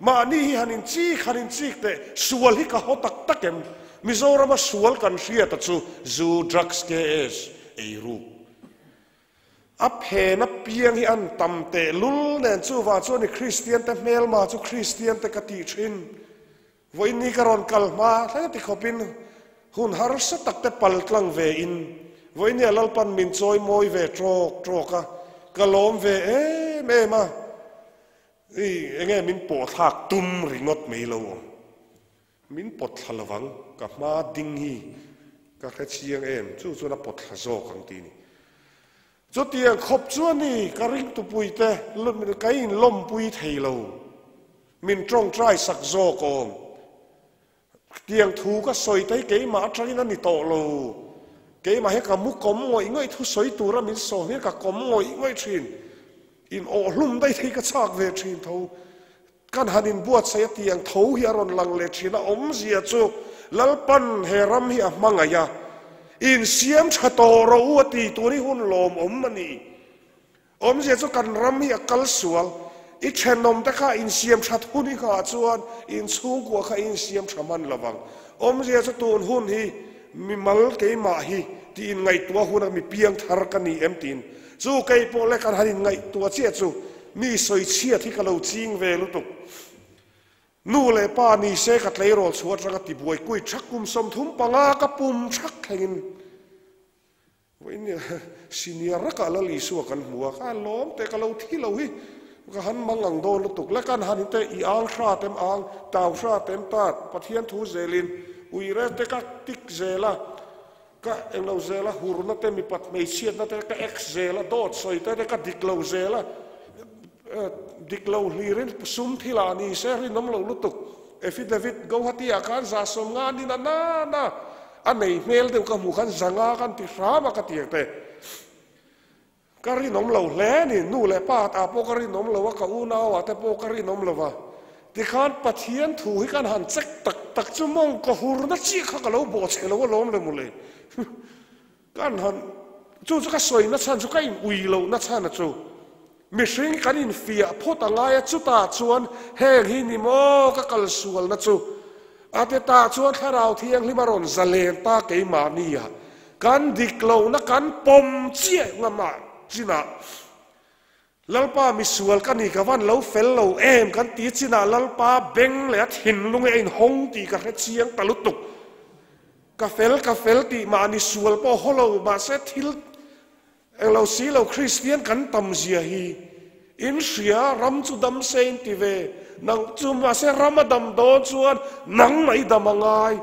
mahni hi han inchik han inchik teh, sual hi ka haw tak tak em? Mizorama sual kan hriata chu zu, drugs, KS, eiruk. A phen apiang hi an tam teh lul nen chuvang chuan i Kristian te hmelma chu Kristian te ka tih thin. Vawiin ka rawn kal hma thleng ti khawpin hun harsa tak te pal tlang ve in vawiin a Lalpan min chawi mawi ve trawk trawk a, ka lawm ve em em a, i enge min pawh thlak tum ringawt mai lo awm, min pawt thla lovang ka hma ding hi ka hre chiang em chu chuan a pawt thla zawk ang tih a ni. Chutiang khawp chuan i ka ringtupuite ka inlawmpui thei lo. Min tawngtai sak zawk awm. Tiang thu ka sawi te hi keimah atangin a ni tawh lo. Keimah hi ka mu kawm ngawih ngawih thu sawi tura min sawm hian ka kawm ngawih ngawih thin. In awhhlum daih te hi ka chak ve thin tho. Kan han inbuatsaih a tiang tho hi a rawn lang leh thin a, awmzia chu Lalpan he ram hi a hmangaih a, insiam tha tawh rawh u a ti tur hi hun lawmawm a ni. Awmzia chu kan ram hi a kal sual, i thenawm te kha insiam that hun hi nghah chuan inchhungkua kha i insiam tha hman lo vang. Awmzia chu tun hun hi mimal keimah hi tih inngaihtuah hun a mi piang thar ka ni em tiin chu kei pawh le kan han inngaihtuah chiah chu mi sawi chhiat hi ka lo ching ve lutuk. Nu leh pa ni se ka tleirawl chhuah atanga tibuai kui thak kum 35 ka pum thak thlengin Vawiin senior rakah Lal Isua kan hmu a, ka lawm teh ka lo thi lo hi ka han mang ang dawn lutuk le kan han te i ang hrat em ang tau hrat em ta Pathian thu zelin uire te ka tik zel a ka englo zel a hurna te mipat hmeichhiatna te ka ex zel a dawt sawi te te ka dik lo zel a dik lo hlirin sum thilah ni se rinawm lo lutuk Affidavit Guwahati ah khan za 50 nin a nana a nei hmel deuh ka hmuh khan zanga kan ti hram a ka ti ang te. Ka rinawm lo hle a ni, nu leh pa ah pawh ka rinawm lo a, ka unau ah te pawh ka rinawm lo va. Tikhan Pathian thu hi kan han check tak tak chu mawng ka hurna chiah kha ka lo bawhchhe lo alawm le mawle. Kan han, chu chu ka sawi na chhan chu ka in ui loh na chhan a chu. Mihring kan in fiah phawt a ngai a, chutah chuan heng hi ni maw ka kal sual na chu. A ti tah chuan Thlarau Thianghlim a rawn zalen ta keimahni ah. Kan dik lohna kan pawm chiah ngam ah chinah Lalpa misual ka ni ka van lo fel lo em kan ti chinah Lalpa beng leh a thinlung e a inhawng tih ka hre chiang ta lutuk. Ka fel ka fel tih mahni sual pawh haw lo mahse thil englo si lo Kristian kan tam zia hi in hria ram chu dam se in ti ve nang chu mahse ram a dam dawn chuan nangmah i dam a ngai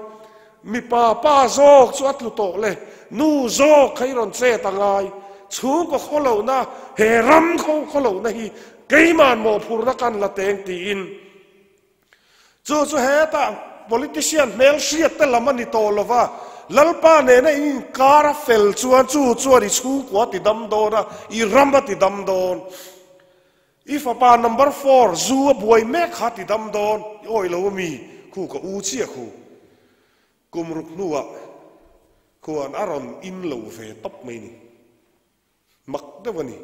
Mipa pa zawk chu a tlu tawh le, nu zawk kha i rawn chet a ngai. Chhungkaw khawlohna, he ram khaw khawlohna hi keima'n mawhphurhna kan la teng tiin. Chu chu hetah politician hmel hriat te lam a ni tawh lo va, Lalpa nena in inkar a fel chuan chu chuan i chhungkua a ti dam dawn a, i ram a ti dam dawn. I fapa number four zu a buai mek kha ti dam dawn i awih lo ami? Khu ka u chiah khu. Kum ruk hnuah khuan a rawn in lo ve tawp mai ni. Mak deuh a ni.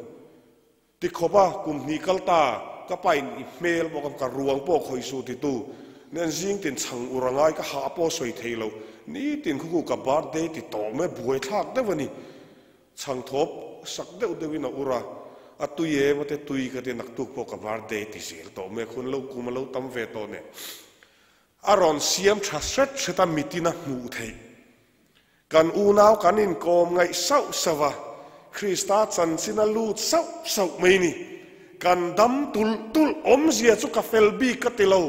Ti khawp a kum hnih kal ta ka pa in i hmel pawh ka ka ruang pawh khawih suh titu nen zing tin chhang ur a ngai ka hah pawh sawi thei lo. Nitin khu khu ka birthday ti tawh mai buai thlak deuh a ni. Chhang thawp sak deuh deuhin a ur a, a tui em a te tui ka ti naktuk pawh ka birthday ti zel tawh mai khun lo kum a lo tam ve tawh nen a rawn siam tha hret hret a mitin a hmuh theih. Kan unau kan inkawm ngaih sauh sauh a, Krista chanchin a lut sauh sauh mai ni. Kan dam tulh tulh awmzia chu ka fel bik ka ti lo.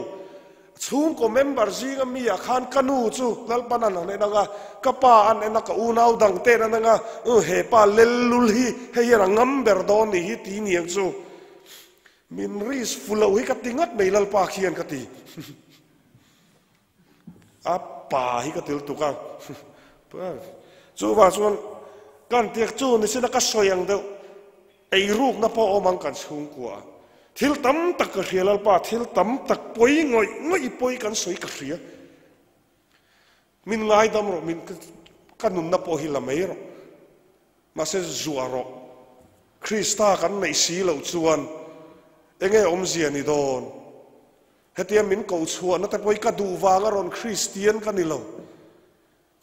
Chhungkaw member zinga mi ah khan ka nu chu Lalpan an han en ang a, ka pa an en a, ka unau dang ten an ang a, uh he pa lellul hi hei hian a ngam ber dawn nih hi ti niang chu min risk fu loh hi ka ti ngat mai Lalpa khian ka ti. A pa hi ka til tuk a. Chuvang chuan kan tiak chu nisina ka sawi ang deuh. Eirukna pawh awm ang kan chhungkua. Thil tam tak ka hria Lalpa, thil tam tak pawi ngawih ngawih i pawi kan sawi ka hria. Min ngaidam rawh, min ka nunna pawh hi la mai rawh. Mahse zuah rawh. Krista kan neih si loh chuan enge awmzia ni dawn? Hetia min koh chhuahna te pawh hi ka duh vanga rawn Kristian ka ni lo.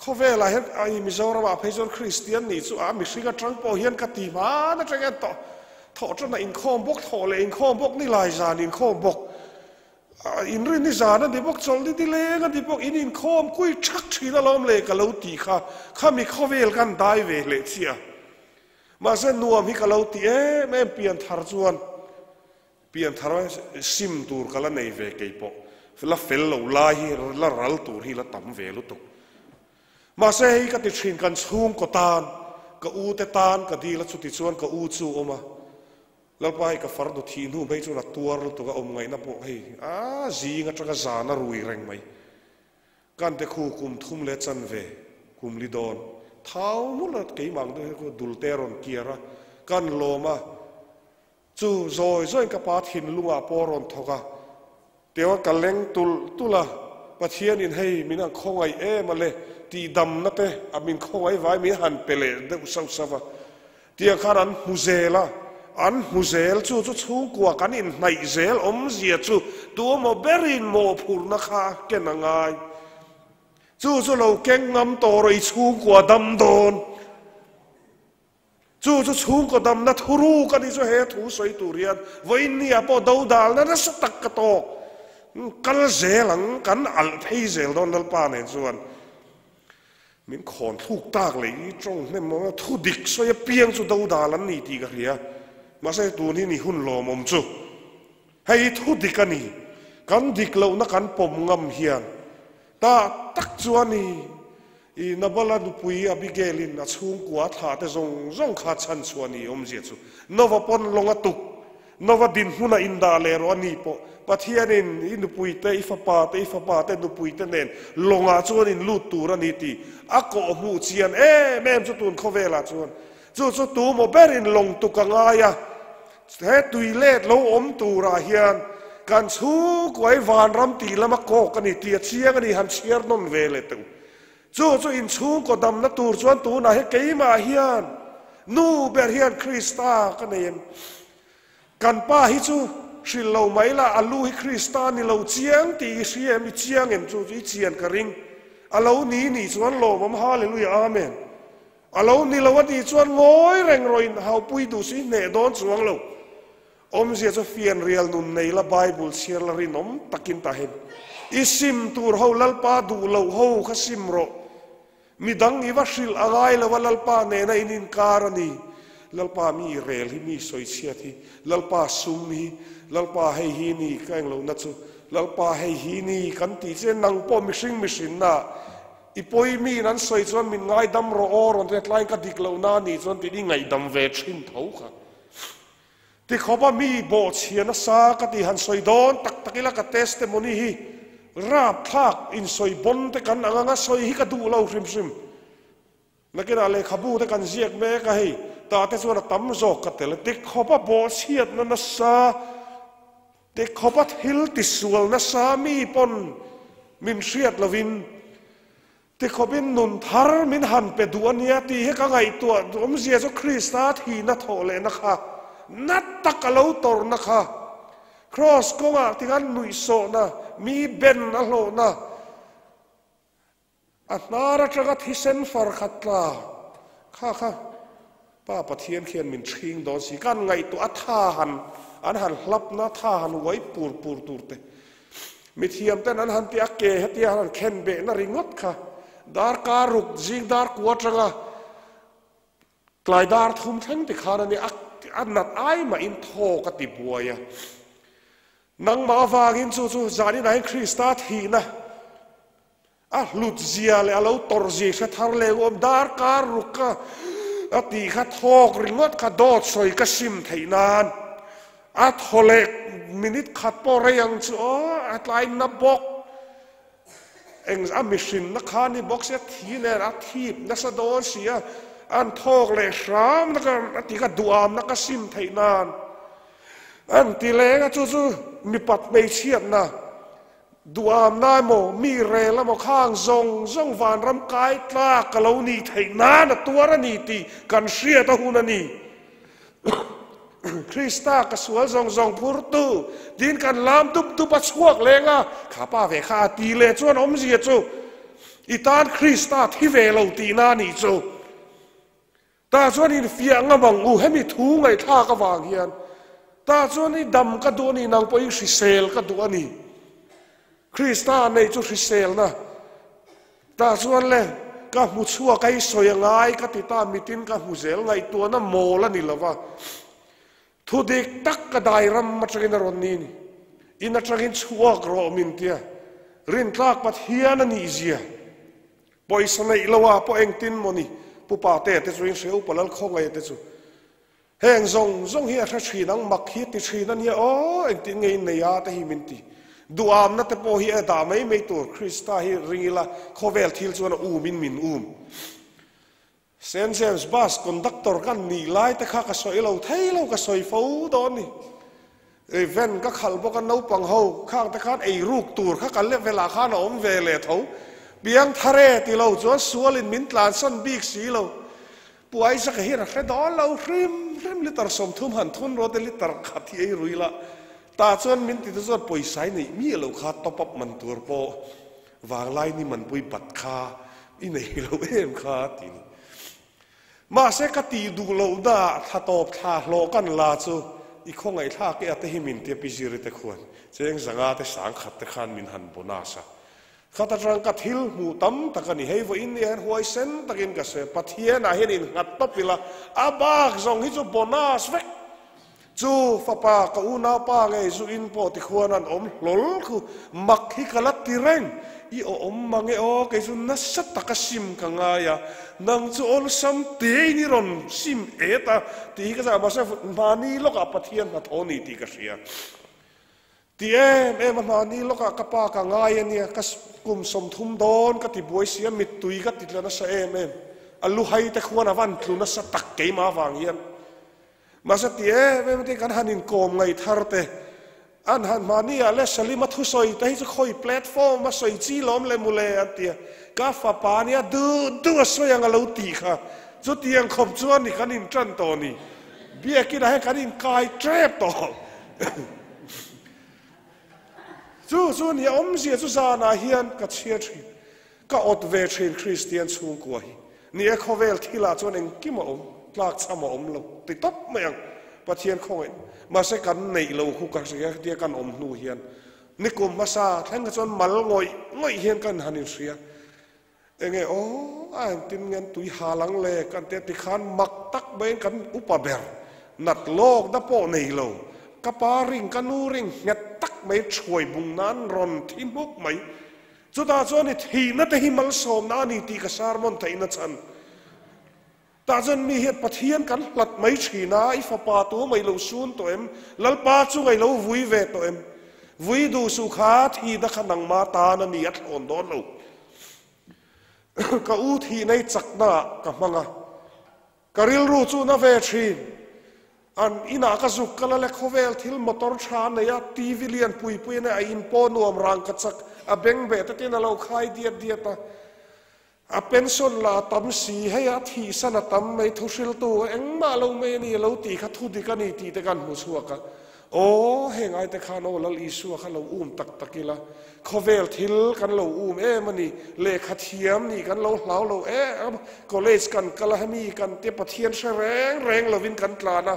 Khawvelah hian ai Mizoramah phei chuan Kristian nih chu a mihring atang pawh hian ka ti hman atang hian tawh thawh tana inkhawm bawk, thawh leh inkhawm bawk, nilai zan inkhawm bawk, inrin ni zan a ni bawk, chawlhni ni leng a ni bawk, in inkhawm kui thak thin alawm le ka lo ti kha, khami khawvel kan dai ve hleh chiah. Mahse nuam hi ka lo ti em em pianthar chuan. Pianthar sim tur ka la nei ve kei pawh, la fel lo lai hi la ral tur hi la tam ve lutuk. Mahse hei ka ti thin kan chhungkaw tan, ka u te tan ka dil a chuti chuan ka u chu awm a, Lalpa hei ka farnu thih hnu phei chuan a tuar lutuk a awm ngaihna pawh hei a zing atanga zan a rui reng mai. Kan te khu kum thum leh chanve kum li dawn thau hmul a keimah ang deuh hi khu dulte a rawn kiar a, kan lawm a. Chu zawi zawiin ka pa thinlungah pawh a rawn thawk a, tiang a ka leng tulh tulh a, Pathianin hei min han khawngaih em a le, tihdamna te a min khawngaih vai min han pe leh deuh sauh sauh a, tiang khan an hmu zel a, an hmu zel chu chu chhungkua kan inhnaih zel awmzia chu tuemaw berin mawhphurhna kha a ken a ngai. Chu chu lo keng ngam tawh rawh i chhungkua dam dawn. Chu chu chhungkaw damna thuruk a ni chu he thu sawi tur hian vawiinni ah pawh dodalna nasa tak ka tawk. Kal zel ang, kan alh phei zel dawn Lalpa nen chuan min khawn thluk tak leh i tawng hnem awm a, thu dik sawi apiang chu dodal an ni tih ka hria. Mahse tun hi ni hun lawmawm chu. Hei hi thu dik a ni. Kan dik lohna kan pawm ngam hian Ta tak chuan i i Nabala nupui Abigail-in a chhungkua a thlah te zawng zawng kha chhan chhuah ni awmzia chu Nova pawn lawng a tuk. Nova dinhmun a indah leh rawh a ni pawh Pathianin i nupui te, i fapa te, i fapa te nupui te nen lawngah chuan in lut tur a ni tih a kawh hmuh chian em em chu tun khawvelah chuan chu chu tu maw berin lawng tuk a ngai a. He tui let lo awm turah hian kan chhungkuai vanram tih lama kawk a ni tih a chiang a ni, han chhiar nawn ve leh teh u. Chu chu inchhungkaw damna tur chuan tunah hi keimah hian nu ber hian Krista ka nei em? Kan pa hi chu hrilh lo mai la, a lu hi Krista ni lo chiang tih i hria em? I chiang em? Chu chu i chian ka ring. A lo ni nih chuan lawmawm Hallelujah Amen. A lo ni lo a tih chuan ngawi reng rawh in haupui duh si hneh dawn chuang lo. Awmzia chu fianrial nun nei la Bible chhiar la rinawm takin ta hen. I sim tur ho Lalpa duh loh ho kha sim rawh. Midang i va hrilh a ngai lo a Lalpa nena in inkar a ni. Lalpa mi rel hi mi sawi chhiat hi Lalpa sum hi Lalpa hei hi ni ka eng lohna chu Lalpa hei hi ni kan tih che nang pawh mihring mihrinna I pawi miin an sawi chuan min ngaidam rawh aw rawn ti a, tlaiin ka dik lohna a nih chuan tiin i ngaihdam ve thin tho kha. Ti khawpa mi bawhchhia nasa ka ti han sawi dawn tak tak ila ka testimony hi rapthlak insawi bawn te kan ang anga sawi hi ka duh lo hrim hrim. Nakinah lehkhabu te kan ziak mek a hei, tah te chuan a tam zawk ka tel a. Ti khawpa bawhchhiatna nasa, ti khawpa thil tisual nasa mi pawn min hriat lovin ti khawpin nun thar min han pe duh a nia tih hi ka ngaihtuah awmzia chu Krista thihna thawh lehna kha na tak a lo tawrhna kha Kraws kawngah tikhan nuihsawhna, mi ben a hlawhna, A hnar atanga thisen far khat tla kha kha Pa Pathian khian min ṭhing dawn si. Kan ngaihtuah a tha han an han hlapna tha han uai pur pur tur te. Mithiam ten an han ti a ke hetia han khen behna ringawt kha darkar ruk zing dar kua atanga Tlai dar thum thleng ti khan a ni a, a nat ai mahin thaw ka ti buai a. Nangmah avangin chu chu zanin ah hian Krista thihna a hlut zia leh a lo tawrh zia i hre thar leh ngawm dar kar ruk ka a tih kha thawk ringawt kha dawt sawi ka sim theih nan a thaw leh minute khat pawh rei ang chu aw a tlai na bawk. Eng a mihrinna kha ni bawk sia thi nen a thip nasa dawn si a, an thawk leh hram na ka a ti kha duham na ka sim theih nan an ti leng a chu chu mipat hmeichhiatna duham na emaw mi rel emaw khang zawng zawng vanram kai tlak ka lo nih theih nan a tuar a ni tih kan hriat a hun a ni. Krista ka sual zawng zawng phurtu tiin kan lam dup dup a chhuak leng a, kha pa ve kha a ti leh chuan awmzia chu i tan Krista thi ve lo tihna a nih chu. Tah chuan infiah ngam ang u, hemi thu ngaihthlak avang hian tah chuan i dam ka duh a ni, nang pawhin hrisel ka duh a ni. Krista neih chu hriselna. Tah chuan le, ka hmu chhuak a, i sawi a ngai ka ti ta, mitin ka hmu zel ngaihtuahna mawl a ni lo va. Thu dik tak ka dai ram atangin a rawn ni ni. In atangin chhuak rawh min tia. Rintlak Pathian a nih zia. Pawisa neih lo ah pawh engtin maw ni, Pu Pate te chu in hre upa Lalkhawngaih te chu. Heng zawng zawng hi a hre thin ang, mak hi a ti thin a nia aw, engtin nge in nei a te hi min ti. Duhamna te pawh hi a dah mai mai tur, Krista hi ring ila khawvel thil chuan a um in min um. Saint James bus conductor kan nih lai te kha ka sawi lo thei lo, ka sawi fo dawn ni. Event ka khalh bawk a naupang ho khang te khan ei ruk tur kha ka level ah khan a awm ve leh tho. Piang thar e ti lo chuan sual in min tlansan bik si lo. Pu Isaac hian a hre dawn lo hrim hrim litre 30 han thun rawh te litre khat hi ei rui la tah chuan min ti te chuan pawisa i neih miah lo kha top up man tur pawh vanglai ni manpui bat kha i nei lo em kha ti ni. Mahse ka tih duh loh na ah thla tawp thla hlawh kan la chu i khawngaihthlak e a te hi min tia pi ziri te khuan cheng zanga te sang khat te khan min han bonus a. Khat atang ka thil hmuh tam tak a ni. Hei vawiin ni hian huaisen takin ka sawi a, Pathianah hian innghat tawp ila, a bak zawng hi chu bonus vek. Chu fapa ka unaupa ngei zu in pawh tikhuan an awm hlawl khu, mak hi ka la ti reng. I awm mang e aw, kei chu nasa taka sim ka ngai a, nang chu awlsam tein i rawn sim et a tih hi ka zah, mahse hmani lawkah Pathian hnathawh a ni tih ka hria. Ti em em a hmani lawkah ka pa ka ngai a nia, ka kum 30 dawn ka ti buai si a, mittui ka ti tla nasa em em. A lu hai te khuan a van tlu nasa tak keimah avang hian. Mahse ti em em te kan han inkawm ngaih thar te. An han hmani ah le Salima thusawi te hi chu khawi platform a sawi chi lawm le mule an ti a, ka fapa nia duh duh a sawi ang a lo tih kha chutiang khawp chuan ni kan in tan tawh ni, biakin ah hian kan in kai tep tawh. Chu chu ni a awmzia chu zanah hian ka chhiar thin, ka awt ve thin Kristian chhungkua hi. Ni e khawvel thilah chuan engkim a awm, tlak chham a awm lo ti tawp mai ang Pathian khawngaih. Mahse kan neih lo khu ka hria tia kan awm hnu hian nikum hmasa thleng kha chuan mal ngawih ngawih hian kan han inhria. Enge aw a engtin nge an tui hal ang le kan tia tikhan mak tak maiin kan upa ber nat lawk na pawh nei lo ka pa ring ka nu ring nghet tak mai thuai bung nan rawn thi hmuk mai chutah chuan i thihna te hi malsawmna a ni tih ka sermon theihna chhan tah chuan mi hian Pathian kan hlat mai thin a i fapa tu mai lo sun tawh em Lalpa chu ngai lo vui ve tawh em vui duh suh kha thihna kha nangma tan a ni a thlawn dawn lo. Ka u thih nei chakna ah ka hmang a, ka rilru chu na ve thin. An inah ka zuk kal a le khawvel thil motor tha a nei a, TV lian pui pui a nei a, a in pawh nuam rang ka chak, a beng beh te tin a lo khai diat diat a. A pension lah a tam si, hei a thihsan a tam mai, thuhriltu engmah lo mai a ni, a lo tih kha thu dik a ni tih te kan hmu chhuak a. Aw, heng aite khan aw Lal Isua kha lo um tak tak ila, khawvel thil kan lo um em a ni, lehkha thiam nih kan lo hlau lo em, college kan kal a hemi kan te Pathian hre reng reng lovin kan tlan a,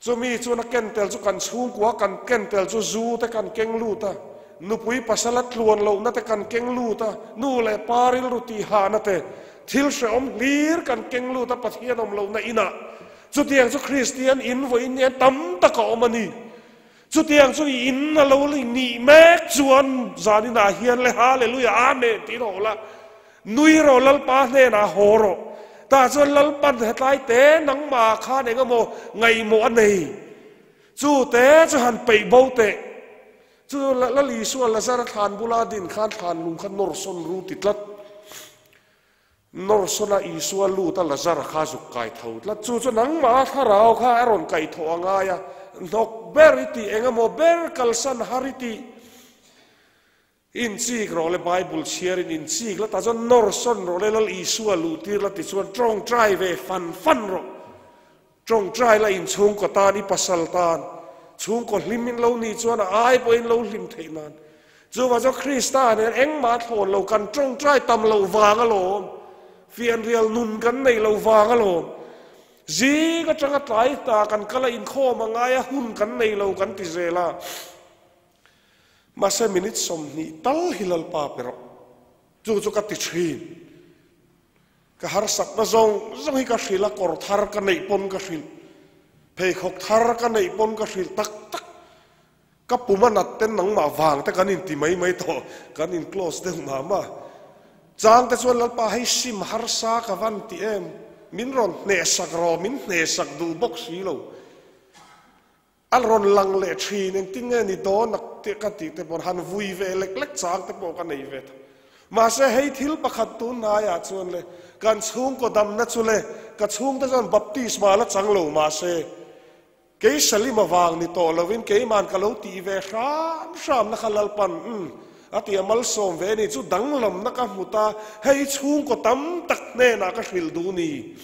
chumi chuan a ken tel chu kan chhungkua kan ken tel chu zu te kan keng lut a, nupui pasal a tluan lohna te kan keng lut a, nu leh pa rilru tihhahna te, thil hrehawm hlir kan keng lut a Pathian awm lohna inah. Chutiang chu Kristian in vawiin hian tam tak a awm a ni. Chutiang chu i in a lo nih mek chuan zaninah hian le Hallelujah Amen tiin haw la, nui rawh Lalpa hnenah haw rawh. Tah chuan Lalpan hetlai te nangmah khan eng emaw ngaihmawh a nei. Chu te chu han peih bo teh. Chu Lal Isua Lazara thlan bula din khan thlan lung kha nawr sawn ru ti tlat. Nawrsawna Isua lut a Lazara kha zuk kai tho tlat. Chu chu nangmah thlarau kha a rawn kaih thawh a ngai a, hnawk ber i tih eng emaw ber kalsan har i tih. Inchik rawh le Bible chhiarin inchik la tah chuan nawrsawn rawh le Lal Isua luh tir la tichuan tawngtai ve fan fan rawh. Tawngtai la inchhungkaw tan i pasal tan chhungkaw hlim in lo nih chuan a ai pawhin lo hlim theih nan. Chuvang chuan Krista nen engmah thlawn lo kan tawngtai tam loh vang alawm, fianrial nun kan neih loh vang alawm. Zing atanga tlai hna kan kal a inkhawm a ngai a hun kan nei lo kan ti zel a. Mahse minute 20 tal hi Lalpa pe rawh. Chu chu ka ti thin. Ka harsakna zawng zawng hi ka hrilh a, kawr thar ka neih pawn ka hrilh, pheikhawk thar ka neih pawn ka hrilh tak tak. Ka pum a nat ten nangmah vang te kan inti mai mai tawh, kan in close deuh mah mah. Chang te chuan Lalpa hei sim harsa ka van ti em, min rawn hnehsak rawh, min hnehsak duh bawk si lo. A rawn lang leh thin, engtin nge ni dawn ak tih ka tih te pawh han vui ve lek lek chang te pawh ka nei ve tho. Mahse hei thil pakhat tun hnaiah chuan le kan chhungkaw damna chu le ka chhungte chuan baptisma la chang lo mahse kei Salim avang ni tawh lovin keiman ka lo tih ve hram hram na kha Lalpan umm a ti a malsawm ve ni chu danglamna ka hmu ta hei chhungkaw tam tak hnenah ka hrilh duh ni.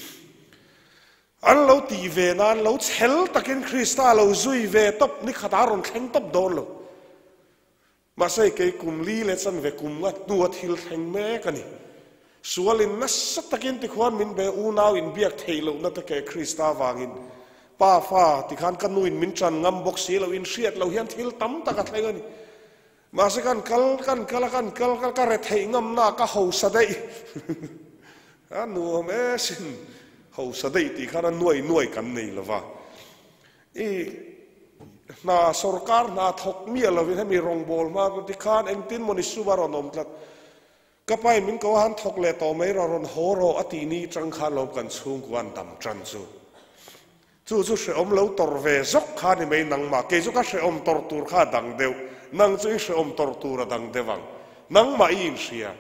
An lo tih ve nan lo chhel takin Krista lo zui ve tawp ni khatah a rawn thleng tawp dawn lo. Mahse kei kum li leh chanve kum nga hnua thil thleng mek a ni. Sualin nasa takin tikhuan min be unau inbiak theih lohna te ke Krista vangin pa fa tikhan ka nuin min tan ngam bawk si lo inhriat loh hian thil tam tak a thleng a ni. Mahse kan kal kan kal a kan kal kal ka retheih ngamna ka hausa daih a nuam e sin hausa daih tih khan a nuai nuai kan nei lo va i hna sorkar hna thawk miah lovin hemi rawngbâwl hma chu tikhan engtin maw ni sum a rawn awm tlat ka pa in min ko a han thawk leh tawh mai rawh rawn haw rawh a tih ni chang khan lawm kan chhungkua an dam tan chu. Chu chu hrehawm lo tawrh ve zawk kha ni mai nangmah, kei chu ka hrehawm tawrh tur kha a dang deuh, nang chu i hrehawm tawrh tur a dang deuh ang, nangmah i inhria.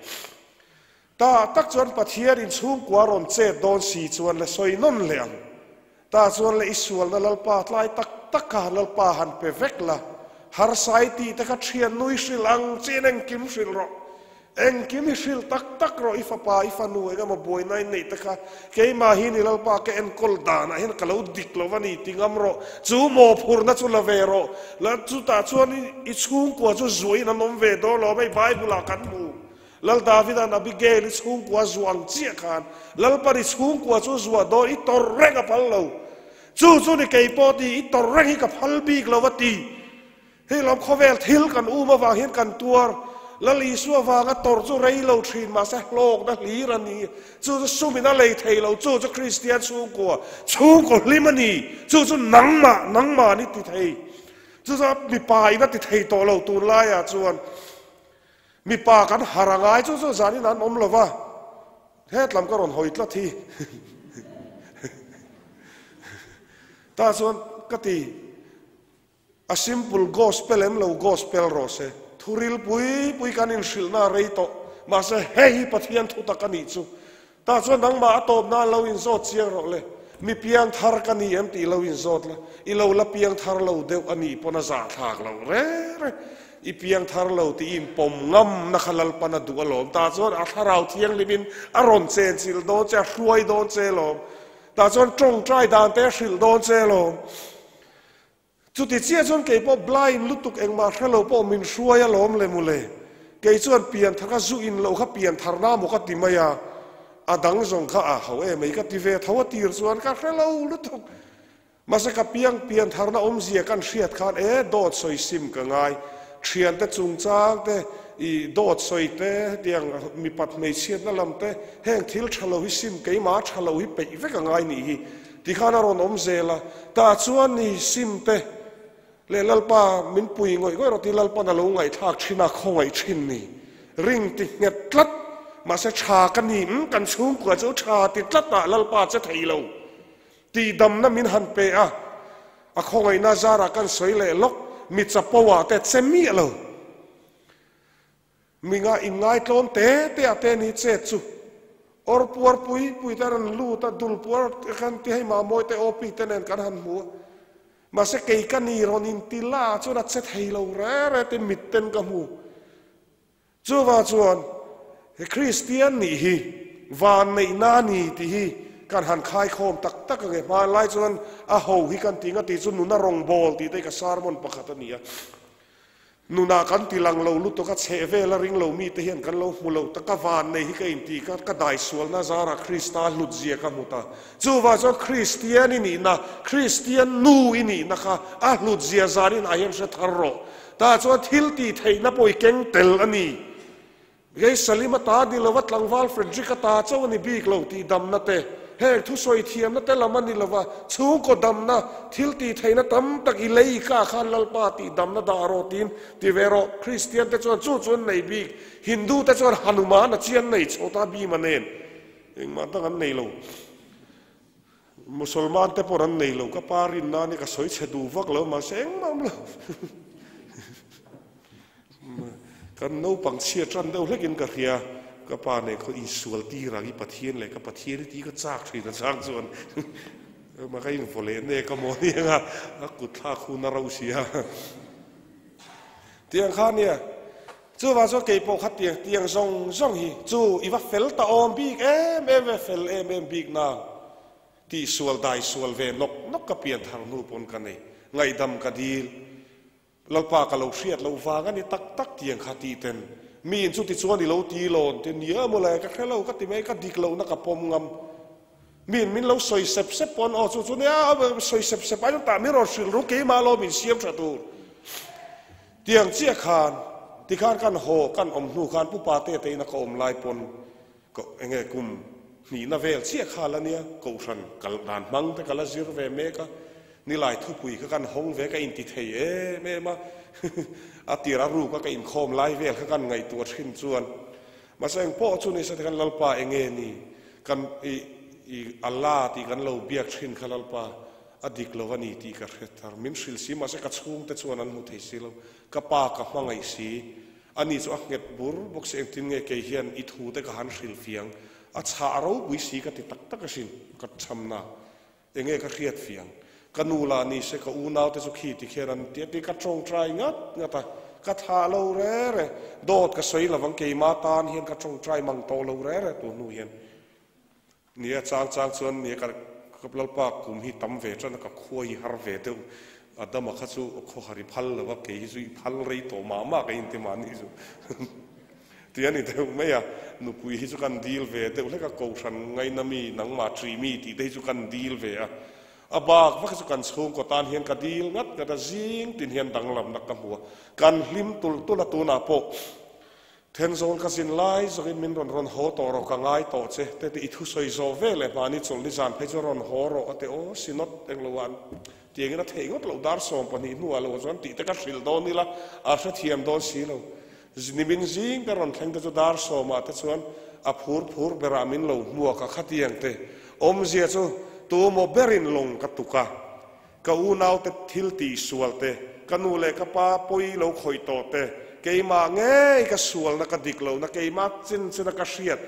Tah tak chuan Pathian in chhungkua rawn chet dawn si chuan le sawi nawn leh ang. Tah chuan le i sualna Lalpa tlai tak tak kha Lalpa han pe vek la. Harsa i tih te kha thian nui hrilh ang chiin engkim hrilh rawh. Engkim i hrilh tak tak rawh i fapa i fanu eng emaw buaina i neih te kha keimah hi ni Lalpa ka enkawl danah hian ka lo dik lo va ni ti ngam rawh. Chu mawhphurhna chu la ve rawh. La chutah chuan i chhungkua chu zuahin an awm ve dawn lo hei Bible ah kan hmu. Lal Davida'n Abigail i chhungkua zuah ang chiah khan Lalpan i chhungkua chu zuah dawn i tawrh reng a phal lo. Chu chu ni kei pawh ti i tawrh reng hi ka phal bik lo a ti. Hei lawm khawvel thil kan um avang hian kan tuar. Lal Isua vanga tawrh chu rei lo thin mahse hlawkna hlir a ni. Chu chu sumin a lei thei lo, chu chu Kristian chhungkua, chhungkaw hlim a ni. Chu chu nangmah, nangmah ni ti thei. Chu chu mipa in a ti thei tawh lo tunlaiah chuan. Mipa kan har a ngai chu chu zanin an awm lo va, hetlam ka rawn hawi tlat hi. Tah chuan ka ti, a simple gospel em lo gospel rawh se, thuril pui pui kan inhrilhna a rei tawh, mahse hei hi Pathian thutak a nih chu. Tah chuan nangmah a tawp nan lo inzawt chiang rawh le, mi piang thar ka ni em tih lo inzawt la, i lo la piang thar lo deuh a nih pawn a zahthlak lo reng reng. I piang thar lo tih i inpawm ngam na kha Lalpan a duh alawm. Tah chuan a thlarau thianghlimin a rawn chenchilh dawn che, a hruai dawn che alawm. Tah chuan tawngtai dan te a hrilh dawn che alawm. Chuti chiah chuan kei pawh blind lutuk engmah hre lo pawh min hruai alawm le mawle. Kei chuan pian thar kha zu in loh kha pian thar na maw ka ti mai a, a dang zawng kha a ho em mai ka ti ve tho a tir chuan ka hre lo lutuk. Mahse ka piang pian tharna awmzia kan hriat khan e dawt sawi sim ka ngai. Thiante chungchang te, i dawt sawi te, hetiang mipat hmeichhiatna lam te, heng thil tha lo hi sim keimah tha lo hi peih vek a ngai nih hi. Tikhan a rawn awm zel a, tah chuan ni Simte leh Lalpa min pui ngawih ngawih rawh tih Lalpan a lo ngaihthlak thin a, khawngaih thin ni. Ring ti nghet tlat, mahse tha ka ni, umm kan chhungkua chu tha ti tlat ah Lalpa che thei lo tih damna min han pe a, a khawngaihna zarah kan sawi leh lawk, mi chapo ah te che miah lo. Mi nga inngaitlawm te te ah te ni chet chu awr puar pui pui te rawn lut a, dul puar te khan ti hei Mamawi te OP te nen kan han hmu a, mahse kei ka ni rawn inti la chuan a che thei lo re re te mit ten ka hmu. Chuvang chuan he Kristian nih hi vanneihna a ni tih hi kan han khaikhawm tak tak ang e. Hmanlai chuan a ho hi kan ti nga tih chu nuna rawngbawl tih te hi ka sermon pakhat a ni a. Nunah kan ti lang lo lutuk a, chheh vela ring lo mite hian kan lo hmu lo ta, ka van nei hi ka inti ka, ka daisualna zarah Krista hlut zia ka hmu ta. Chuvang chuan Kristian i nihna, Kristian nu i nihna kha a hlut zia zanin ah hian hre thar rawh. Tah chuan thil tih theihna pawh i keng tel a ni. Kei Salima ta ni lova tlangval Frederick-a ta chauh a ni bik lo tih damna te, heng thusawi thiamna te lam a ni lova, chhungkaw damna, thil tih theihna tam tak i lei ka khan Lalpa tih damna dah rawh tiin ti ve rawh. Kristian te chuan chu chu an nei bik, Hindu te chuan Hanuman a chian nei chhota Bhima nen engmah dang an nei lo. Musalman te pawh an nei lo, ka pa rin nan hi ka sawi chhe duh vak lo mahse engmah awm lo. Kan naupang chhia tan deuh hlekin ka hria, ka pa nen khaw insual tir ang i Pathian leh ka Pathian hi tih ka chak thin a chang chuan ka invaw leh nek a maw nia a kut thlak hun a ro sia. Tiang kha nia. Chuvang chuan kei pawh kha tiang tiang zawng zawng hi chu i va fel ta awm bik em em ve, fel em em bik nang tih sual dai sual ve nawk nawk ka pian thar hnu pawn ka nei. Ngaihdam ka dil. Lalpa ka lo hriat loh vang a ni tak tak tiang kha tih ten miin chuti chuan i lo ti lawn ti nia maw le ka hre lo ka ti mai ka dik lohna ka pawm ngam. Miin min lo sawi sep sep pawn aw chu chu nia sawi sep sep ai chuan tah min rawn hrilh ru keimah lo min siam tha tur. Tiang chiah khan, tikhan kan haw kan awm hnu khan Pu Pate te ina ka awm lai pawn ka enge kum hnihna vel chiah kha la nia, Kohhran kal dan hmang te ka la zir ve mek a, nilai thupui kha kan hawng ve ka inti thei em em a, a tir a ruk a ka inkhawm lai vel kha kan ngaihtuah thin chuan mahse eng pawh chu ni se tikhan Lalpa enge ni kan i i Allah tih kan lo biak thin kha Lalpa A dik lo a ni tih ka hre thar. Min hrilh si mahse ka chhungte chuan an hmu thei si lo. Ka pa ka hmangaih si. Ani chu a nghet bur bawk si engtin nge kei hian i thu te ka han hrilh fiang. A chhah ropui si ka ti tak tak asin ka chhamna. Enge ka hriat fiang. Ka nu lah ni se ka unau te chu khi ti khian an ti a ti ka tawngtai ngat ngat a, ka thlah lo re re. Dawt ka sawi lovang keimah tan hian ka tawngtai mang tawh lo re re tu hnu hian. Nia chang chang chuan nia ka Lalpa kum hi tam ve tan a ka khua hi har ve deuh. Adama kha chu khaw har i phal lo va, kei hi chu i phal rei tawh mah mah ka inti mahni chu. Ti a ni deuh mai a, nupui hi chu kan dil ve deuh hlek a, kohhran ngaina mi, nangmah ṭi mi tih te hi chu kan dil ve a. A bak vak hi chu kan chhungkaw tan hian ka dil ngat ngat a, zing tin hian danglamna ka hmu a, kan hlim tul tul a, tunah pawh Thenzawl ka zin lai zawkin min rawn rawn haw tawh rawh, ka ngai tawh che, te ti i thusawi zawh ve leh mahni chawlh nizan phei chu rawn haw rawh a ti aw, Synod englo ah tiangin a theih ngawt loh dar 12 hnuah lo chuan tih te ka hrilh dawn ila a hrethiam dawn si lo. Nimin zing ka rawn thleng te chu dar sawmah te chuan a phur phur berah min lo hmuak a, khatiang te awmzia chu tumaw berin lawng ka tuk a, ka unaute thil tih sual te, ka nu leh ka pa pawi lo khawih tawh te, keimah ngei ka sualna ka dik lohna keimah chin china ka hriat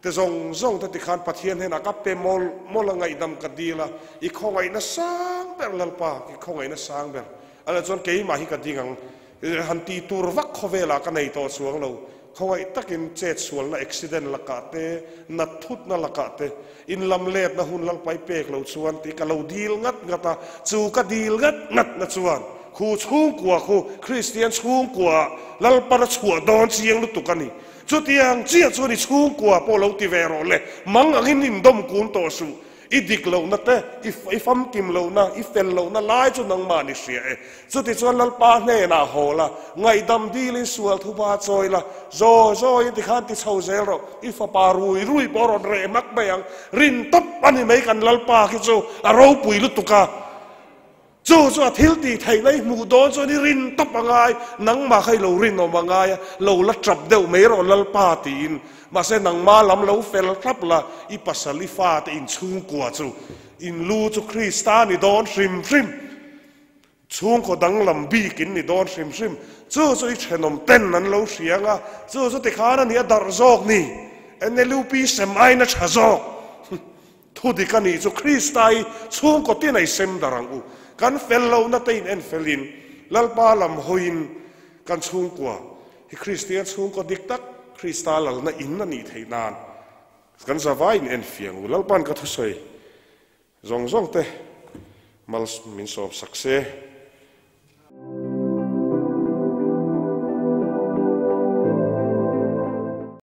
te zawng zawng te tikhan Pathian hnenah ka pe mawlh mawlh a, ngaihdam ka dil a, i khawngaihna sang ber Lalpa, i khawngaihna sang ber a la chuan keimah hi ka ding ang, han tih tur vak khawvelah ka nei tawh chuang lo, khawngaih takin chet sualna accident lakah te, nat thutna lakah te, in lam letna hun Lalpa i pek lo chuan tih ka lo dil ngat ngat a, chu ka dil ngat ngat na chuan khu chhungkua khu Kristian chhungkua Lalpa ra chhuah dawn chiang lutuk a ni. Chutiang chiah chuan i chhungkua pawh lo ti ve rawh le, mang angin indawm kun tawh suh. I dik lohna te, i famkim lohna, i fel lohna lai chu nangmah ni hria e. Chutichuan Lalpa hnenah haw la, ngaihdam dilin sual thuba chawi la, zawi zawiin tikhan ti chho zel rawh, i fapa rui rui pawh rawn reh hmak mai ang. Rin tawp a ni mai kan Lalpa khi chu a ropui lutuk a. Chu chu a thil tih theihna i hmuh dawn chuan i rin tawp a ngai, nangmah kha i lo rinawm a ngai a, lo la tap deuh mai rawh Lalpa tiin. Mahse nangmah lam lo fel thlap la, i pasal i fate inchhungkua chu in lu chu Krista ni dawn hrim hrim, chhungkaw danglam bik in ni dawn hrim hrim. Chu chu i thenawm ten an lo hria ang a, chu chu tikhan a nih a darh zawk ni, NLUP sem aiin a tha zawk. Thu dik a nih chu Krista i chhungkaw tin a i sem dar ang u. Kan fel lohna te in en felin Lalpa lam hawiin kan chhungkua hi Kristian chhungkaw dik tak Krista lalna in a nih theih nan kan zavai in en fiang u. Lalpa'n ka thusawi zawng zawng te mal min sawm sak se.